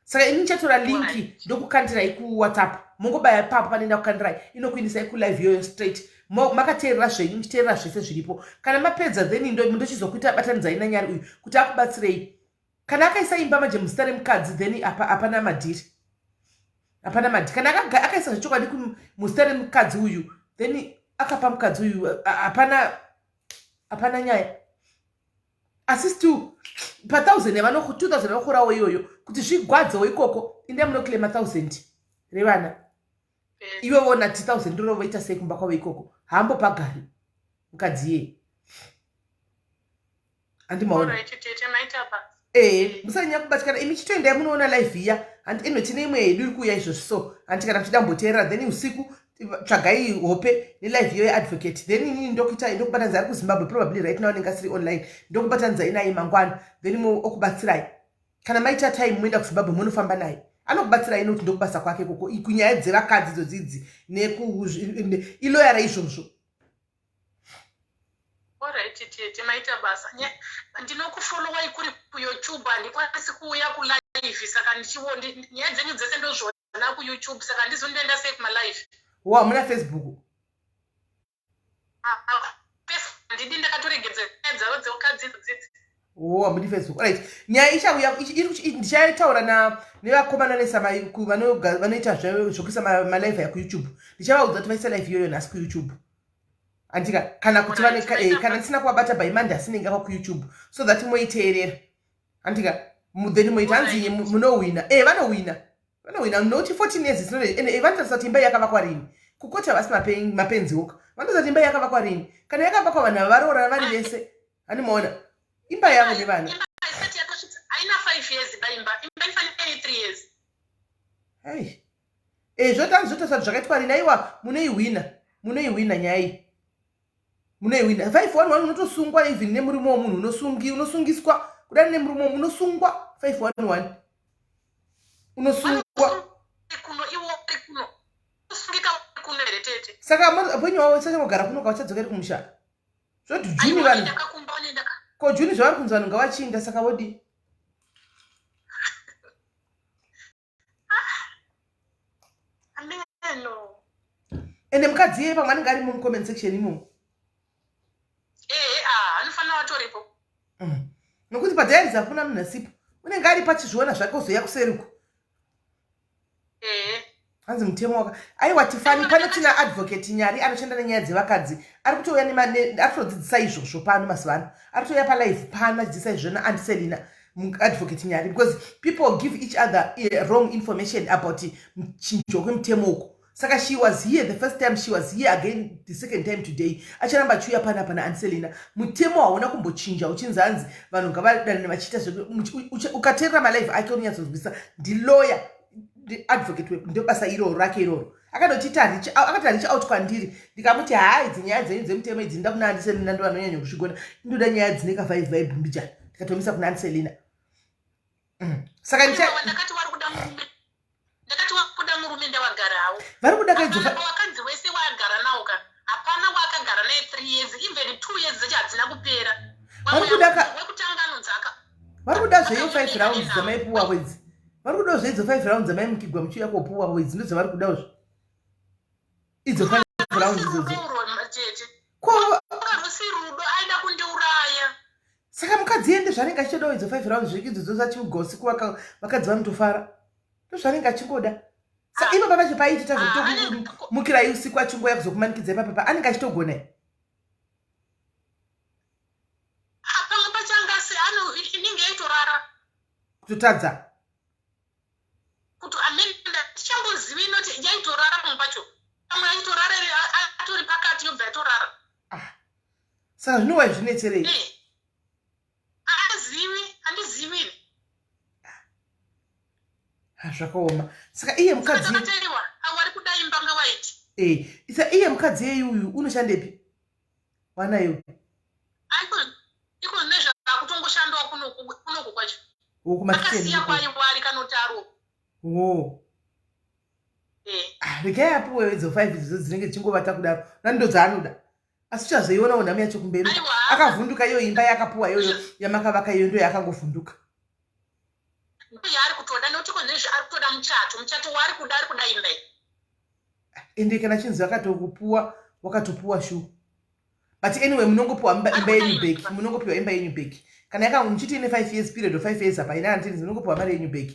Saka ini ndichatora link, ndokukandirai kuWhatsApp. Mongobaya papo panoenda kukandirai, inokuindisai kulive iyoyo straight. Makateerera zvenyu, muchiteerera zvese zviripo. Kana mapedza, then ndochizokuita batanidzai naNyari uyu kuti akubatsirei. Kana akaisa imba manje muzita remukadzi, then apa hapana madhiri, hapana madhiri. Kana akaisa zvechokwadi muzita remukadzi uyu, then akapa mukadzi uyu, hapana nyaya. Asi still pa1000 yavano 2000 yavanokorawo iyoyo, kuti zvigwadzewo ikoko, indai munoclaima 1000 revana. Ivo vona 2000 ndiro voita sei kumba kwavo ikoko? Haambopagari mukadzi iyeye, handimaona? Alright, tete, maita basa. Ee, musanyanya kubatikana imi, chitoendai munoona live iya. Handi ino tine imwe yedu iri kuuya izvozvi, so handi kana muchida mboteerera, then usiku tsvagai hope nelive iyo yeadvocate. Then inini ndokuita ndokubatanidza ari kuZimbabwe, probably right now anenge asiri online, ndokubatanidzai naye mangwana, then okubatsirai. Kana maita time, moenda kuZimbabwe, munofamba naye, anokubatsirai, nokuti ndokubasa kwake ikoko kunyaya dzevakadzi idzodzidzi iloya raizvozvo. Alright, tete, maita basa. Ndinokufollowai kuri kuYouTube, handikwanisi kuuya kulive, saka nyaya dzenyu dzese ndozviona kuYouTube, saka handizondoenda sei kumalive? Wa muna Facebook? Ah, ah, handidi, ndakatoregedza nyaya dzavo dzevakadzi idzodzi. O, hamudi Facebook. Alright, nyaya ichauya, ndichataura nevakomana nesama vanoita zvokuisa malive aya kuYouTube. Ndichavaudza kuti vaise live iyoyo nhasi kuYouTube, andika kana kuti kana ndisina kuvabata by Monday, asinenge ava kuYouTube, so that moiteerera, andika? Then moita hanzi munohwina. Vanohwina, vanohwina, nokuti 14 years is not ende vanotarisa kuti imba yakavakwa rini. Kukoti havasi mapenzi oka, vanotarisa kuti imba yakavakwa rini. Kana yakavakwa vanhu ava varoorana vari vese, handimaona imba yavo nevana. Imba isati yatosvitsa, haina 5 years paimba, imba inofanira ine 3 years. Ai, zvotanzi zvotarisa kuti zvakaitwa rini. Aiwa, munoihwina, munoihwina nyaya iyi, munoihwina. 511 unotosungwa even nemurume womunhu, unosungiswa kudai nemurume womunhu, unosungwa 511, unosungwa. Kuno iwo kuno usungika kuno here, tete? Saka penyu wavo sachangogara kuno, kavachadzokeri kumusha, zvoti June Aiwa, vanhu ndakakumba ndaka ko June zvavari kunzi vanhu ngavachinda, saka vodi? Ameno. Ende mukadzi iyeye pamwe anenge arimo mucomment section imomo. Ehe, ah, anofanira watoripo. Nokuti padiaries hakuna munhu asipo, unenge ari pachizviona zvake, ozoya kuseriku. Hanzi mutemo waka, aiwa, tifani pano tina advocate Nyari anoshanda nenyaya dzevakadzi, ari kutouya ari kutodzidzisa izvozvo pano mazuva ano, ari kutouya palive pano achidzidzisa izvozvo naandiselina, advocate Nyari, because people give each other wrong information about chinjo kwemutemo uko. Saka she was here the first time, she was here again the second time today, acharamba achiuya panapa naandiselina. Mutemo hauna kumbochinja uchinzi hanzi vanhu ngavadanane vachiita. Ukateerera malive ake unonyatsonzwisa, ndiloya. Advocate ndobasa iroro rake iroro. Akatotiita akati reach out kwandiri, ndikamuti, "Haa, idzi nyaya dzenyu dzemutemo idzi, nda kuna Andiselina, ndo vanonyanya kuzvigona. Indoda nyaya dzine kavibe vibe mbijana." Ndikatomisa kuna Andiselina. Saka ndakati vari kuda murume, ndakati wakuda murume, ndawagarawo. Vari kuda kaidzo. Vakadzi wese waagara nawo ka, hapana waakagara naye 3 years, even 2 years dzacho hadzina kupera. Vari kuda Wekutanga anonzi aka Vari kuda zveyo five rounds dzamaipuwa wedzi. Vari kudawo zveidzo five rounds dzamaimukigwa muchiuya kopuwa wedzi, ndo dzavari kudawo idzo five rounds idzodzo. Tete. Ko. Rusi rudo, aida kundiuraya. Saka mukadzi ende zvanenge achitodawo idzo five rounds zveke idzodzo zachigosiku, vakadzi vanotofara, ndo zvanenge achingoda. Sa ivo papacho paitita zvekutokumukirai usiku achingoya kuzokumanikidza ipapapa, anenge achitogona. Pamwe pacho angasi inenge yaitorara. Kutotadza. Kuti amene tichambozivi inoti yaitorara pamwe pacho, pamwe aitorara atori pakati, yobva yatorara. Ah. Saka zvinova zvinetserei? Azivi, handizivi. Ah, zvakaoma. Saka iye mukadzi Takateiwa avo ari kuda imba ngawaiti. Isa iye mukadzi yeyi uyu unoshandepi wanayo? Iko nezvaakutongoshandawo kunoku kwacho. Wokumakitchen. Akasiya kwaiwari kanotaro. Wo. Ah, regai apuwe idzo five idzodzo dzinenge dzichingovata kudaro, nando dzaanoda, asi uchazoionawo nhamo yacho kumberi. Aiwa. Akavhunduka iyo imba yakapuwa iyoyo yamakavaka iyo, ndo yakangovhunduka. Ndo yaari kutoda, nekuti konezvi ari kutoda muchato, muchato waari kuda, ari kuda imba iyi. Ende kana chinzi vakatokupuwa, wakatopuwa sure. But anyway, munongopiwa imba yenyu back, munongopiwa imba yenyu back. Kana yaka muchiti ine 5 years period of 5 years, apa ina handiti munongopiwa mari yenyu back.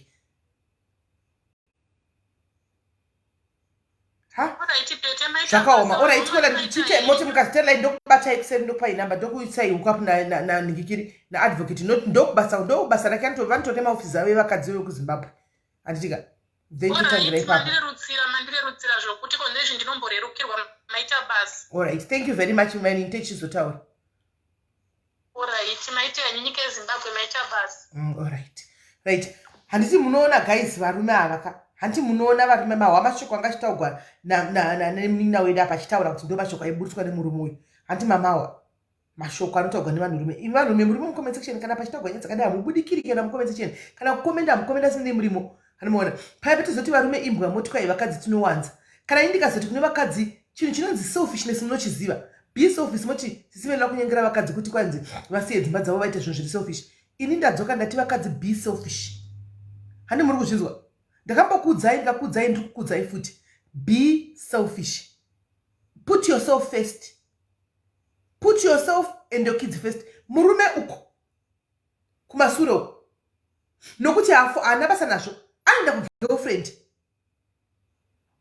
Ha. Alright, tete, maita Zvakaoma. basa. Alright, kola Maita chite henyu. moti mukazitera ndokubatai kuseri, ndokupai namba, ndokuisai hookup naningikiri naadvocate. Ndokubasa rake, vanotore maofisi avo evakadzi vekuZimbabwe, handitika? Then totangira Alright, ipapo. Mandirerutsira, mandirerutsira zvokuti konezvi ndinomborerukirwa. Maita basa. Alright, thank you very much, mani techizotaura. Alright, maita henyu, nyika yeZimbabwe, maita basa. Alright, right, handiti munoona guys, varume ava ka, handiti munoona varume mahwa mashoko anga achitaurwa nemunin'ina wedu apa, achitaura kuti ndo mashoko aiburitswa nemurume uyu. Handiti mamawa mashoko anotaurwa nevanhurume? Imi vanhurume murimo mucomment section, kana pachitaurwa nyaya dzakadai hamubudikiri kana mucomment section, kana kukomenda hamukomenda sinei murimo. Handimaona paya patizoti varume imbwa, motwai vakadzi tinowanza. Kana ini ndikazoti kune vakadzi chinhu chinonzi selfishness munochiziva, be selfish, moti sisimenera kunyengera vakadzi kuti kwanzi vasiye dzimba dzavo vaite zvinhu zviri selfish. Ini ndadzoka ndati vakadzi, be selfish. Handi muri kuzvinzwa? Ndakambokuudzai, ndikakuudzai, ndiri kukuudzai futi, be selfish. Put yourself first, put yourself and your kids first. Murume uko kumasure uko, nokuti hafu haana basa nazvo, anoenda kugirlfriend,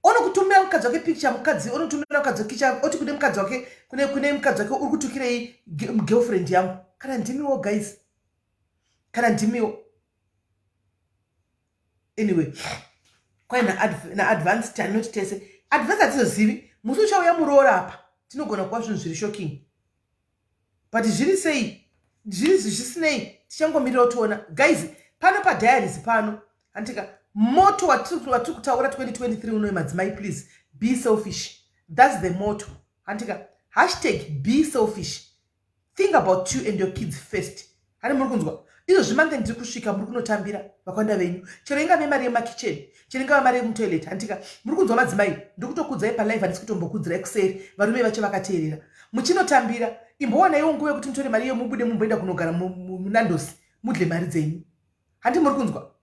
onokutumira mukadzi wake picture, mukadzi onotumira mukadzi wake picture, oti kune mukadzi wake, kune mukadzi wake, "Uri kutukirei girlfriend yangu?" Kana ndimiwo guys, kana ndimiwo. Anyway, kwai naadvance tanoti tese advance hatizozivi musi uchauya muroora apa, tinogona kuva zvinhu zviri shocking. But zviri sei, zviri zvisinei, tichangomirira tiona guys. Pano padiaries pano, handika motto watiri kutaura 2023 unoyo, madzimai, please be selfish. That's the motto, handika? #BeSelfish. Think about you and your kids first. Hani muri kunzwa izvo zvimange ndiri kusvika, muri kunotambira vakawanda venyu, chero ingave mari yemakicheni, chero ingave mari yemutoilet, handika muri kunzwa madzimai? Ndiri kutokudzai palive, handisi kutombokudzirai kuseri. Varume vacho vakateerera, muchinotambira. Imbowanaiwo nguva yekuti mutore mari iyo, mubude, mumboenda kunogara muNando's, mudle mari dzenyu. Handi muri kunzwa?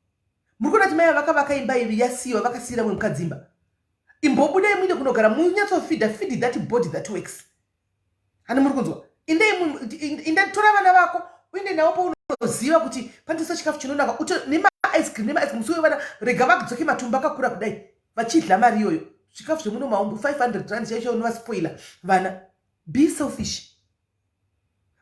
Muri kuona kuti mai vakavaka imba ivi yasiyiwa, vakasiyira mwe mukadzi imba. Imbobudai muinde kunogara, munyatsofeeda, feed that body that works. Handi muri kunzwa? Inde tora vana vako, uinde navo paunoziva kuti pandosa chikafu chinonaka, nemaice cream, nemaice cream. Musi wevana rega vadzoke matumbu akakura kudai, vachidla mari iyoyo. Zvikafu zvemuno maumbu 500 rand chaicho, unovaspoila vana. Be selfish,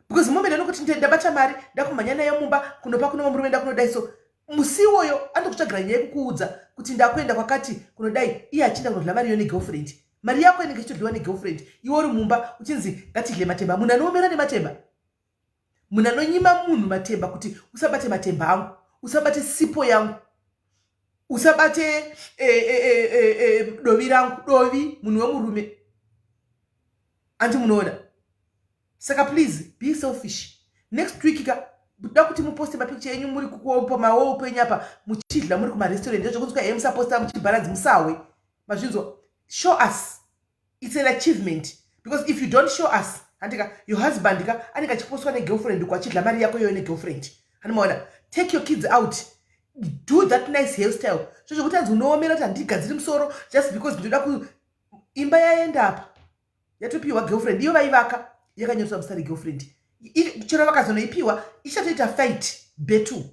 because moment anokuti ndabata mari, ndakumhanya nayo mumba kunopa kuno murume, ndakunodai, so musi iwoyo anokutsvagira nyaya yekukuudza kuti ndakuenda kwakati kunodai, iye achienda kunodla mari iyo negirlfriend. Mari yako inenge ichitodliwa negirlfriend, iwe uri mumba uchinzi ngatidle matemba. Munhu anoomera nematemba, munhu anonyima munhu matemba kuti usabate matemba angu, usabate sipo yangu. Usabate dovi rangu. Dovi munhu wemurume, andi munoona. Saka please be selfish. Next week ka da kuti muposte mapicture enyu muri pamawo penyu apa, muchidla, muri kumarestaurant. Ndezvekunzwa he, musaposta muchibharanzi, musawe mazvinzwa. Show us, it's an achievement, because if you don't show us, handika, your husband ka anenge achipostwa negirlfriend uko, achidla mari yako iyoyo negirlfriend. Handimaona? Take your kids out, do that nice hairstyle. Zvo zvekuti hanzi unoomera kuti handigadziri musoro just because ndinoda ku imba yaenda apa, yatopiwa girlfriend. Iyo vaivaka yakanyoreswa musari girlfriend. Chero vakazonoipiwa, ichatoita fight battle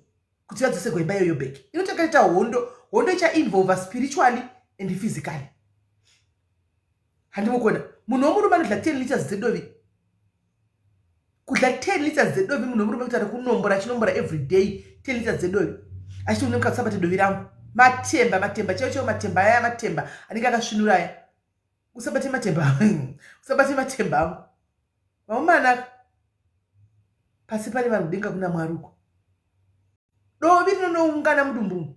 kuti vadzosegwa imba iyoyo back. Inotanga ita hondo. Hondo ichainvolva spiritually and physically. Handimukona munhu womurume anodla 10 liters dzedovi. Kudla 10 liters dzedovi, munhu wemurume, kuti ari kunombora, achinombora every day 10 liters dzedovi, achiti une mukadzi, usabate dovi rangu. Matemba, matemba chaivo chaivo, matemba aya, matemba anenge akasvinura aya. Usabate matemba, usabate matemba angu. Vamumanaka, pasi pane vanhu, kudenga kuna Mwari uko. Dovi rinonoungana mudumbu.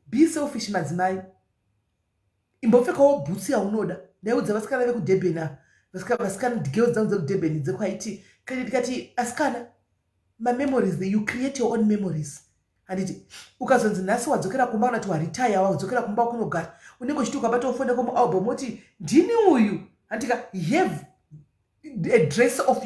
Be selfish, madzimai. Imbopfekawo bhutsu yaunoda. Ndaiudza vasikana vekuDurban ava, vasikana, girls dzangu dzekuDurban, dzekwaiti, ndikati, "Asikana, mamemories, you create your own memories." Handiti ukazonzi nhasi wadzokera kumba, kana kuti waretire, wadzokera kumba kunogara, unenge uchiti ukabata ufone komualbum, oti, "Ndini uyu." Handika have a dress of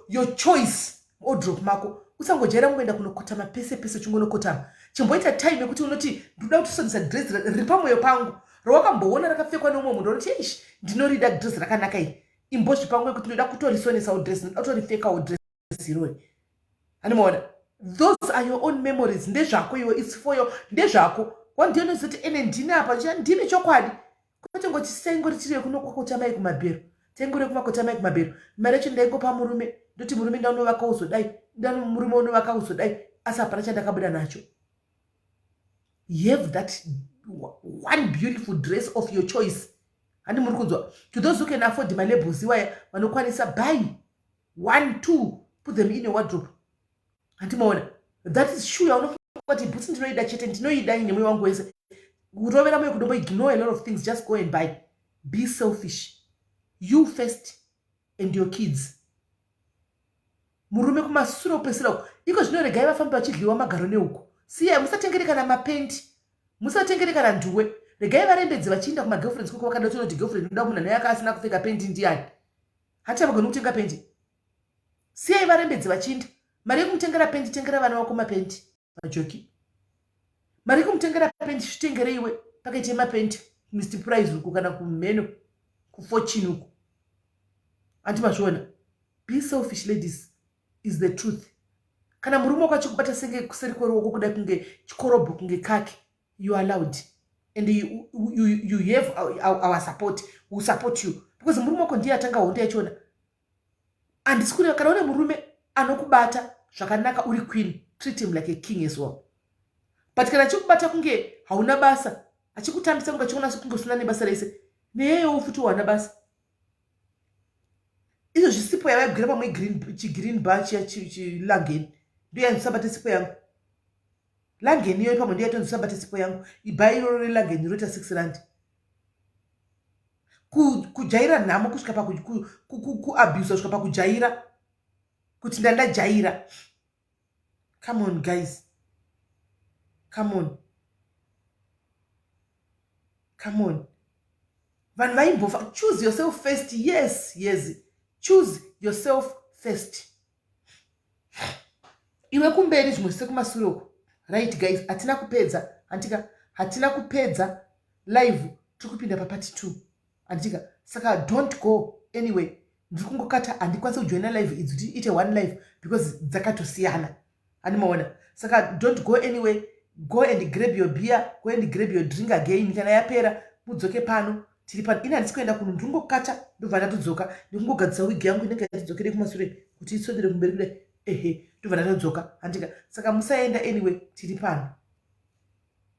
your choice wardrobe mako. Usangojaira kungoenda kunokotama pese pese uchingonokotama. Chimboita time yekuti unoti, "Ndoda kutisonesa dress riri pamwoyo pangu," rawakamboona rakapfekwa neumwe munhu, unoti, "Ish, ndinorida dress rakanaka iri." Imbozvipa nguva yekuti ndoda kutorisonesawo dress, ndoda kutoripfekawo dress irori. Handimaona? Those are your own memories. Ndezvako iwe, it's for your, ndezvako. Wandionozoti ene ndini apa, ndine chokwadi, kwete ngoti saingori tiri kuno kwakotamai kumabhero, taingori kumakotamai kumabhero. Mari yacho ndaingopa murume, ndoti, "Murume, ndaunovaka uzodai, murume unovaka uzodai," asi hapana chandakabuda nacho. Have that one beautiful dress of your choice. Handi muri kunzwa? To those who can afford malabels iwaya, vanokwanisa, buy one, two, put them in your wardrobe. Handimaona? That is shoe yaunofunga kuti bhutsi ndinoida chete, ndinoida nemwoyo wangu wese, kurovera moyo kudombo. Ignore a lot of things, just go and buy. Be selfish, you first and your kids. Murume kumasure kupesera uku. Iko zvino regai vafambe vachidliwa magaro neuku. Siyai, musatengere kana mapendi, musatengere kana nduwe. Regai varembedzi vachiinda kumagirlfriends koko. Vakada kutonoti girlfriend unoda munhu ane asina kupfeka pendi ndiani? Hati havagoni kutenga pendi. Siyai varembedzi vachiinda. Mari yekumutengera pendi, tengera vana vako mapendi, majoki. Mari yekumutengera pendi, zvitengere iwe. Pakaite mapendi Mr Price uku, kana kumheno kuFortune uku. Handi mazviona? Be selfish, ladies, is the truth. Kana murume wako achikubata senge kuseri kweruoko kudai, kunge chikorobho, kunge kake, you are allowed and you have our support. Will support you, because murume wako ndiye atanga hondo yachona. Handisi kureva, kana une murume anokubata zvakanaka, uri queen, treat him like a king as well. But kana achikubata kunge hauna basa, achikutambisa kunge achiona kunge usina nebasa rese, neyewo futi wana basa. Izvo zvisipo yavaigwira pamwe, chigreen bar chiya, chilangeni, ndo yanzisabate sipo yangu. Langeni iyoyo pamwe ndo yatonzisabate sipo yangu. Ibha iroro relangeni roita R6. Kujaira nhamo kusvika pakuabusa, kusvika pakujaira kuti ndandajaira. Come on, guys, come on, come on. Vanhu vaimbofa. Choose yourself first. Yes, choose yourself first. Iwe kumberi, zvimwe zvise kumasure uko. Right, guys, hatina kupedza, handika? Hatina kupedza live, tiri kupinda papart 2, handika? Saka don't go anyway. Ndiri kungokata, handikwanisi kujoina live idzi kuti ite one live because dzakatosiyana. Handimaona? Saka don't go anyway. Go and grab your beer, go and grab your drink again. Kana yapera, mudzoke pano. Tiri pano. Ini handisi kuenda kuno, ndiri kungokata, ndobva ndatodzoka. Ndikungogadzisa wigi yangu inenge yatidzokere kumasure kuti iswedere kumberi kudai. Ehe, ndobva ndatodzoka, handika? Saka musaenda anyway, tiri pano.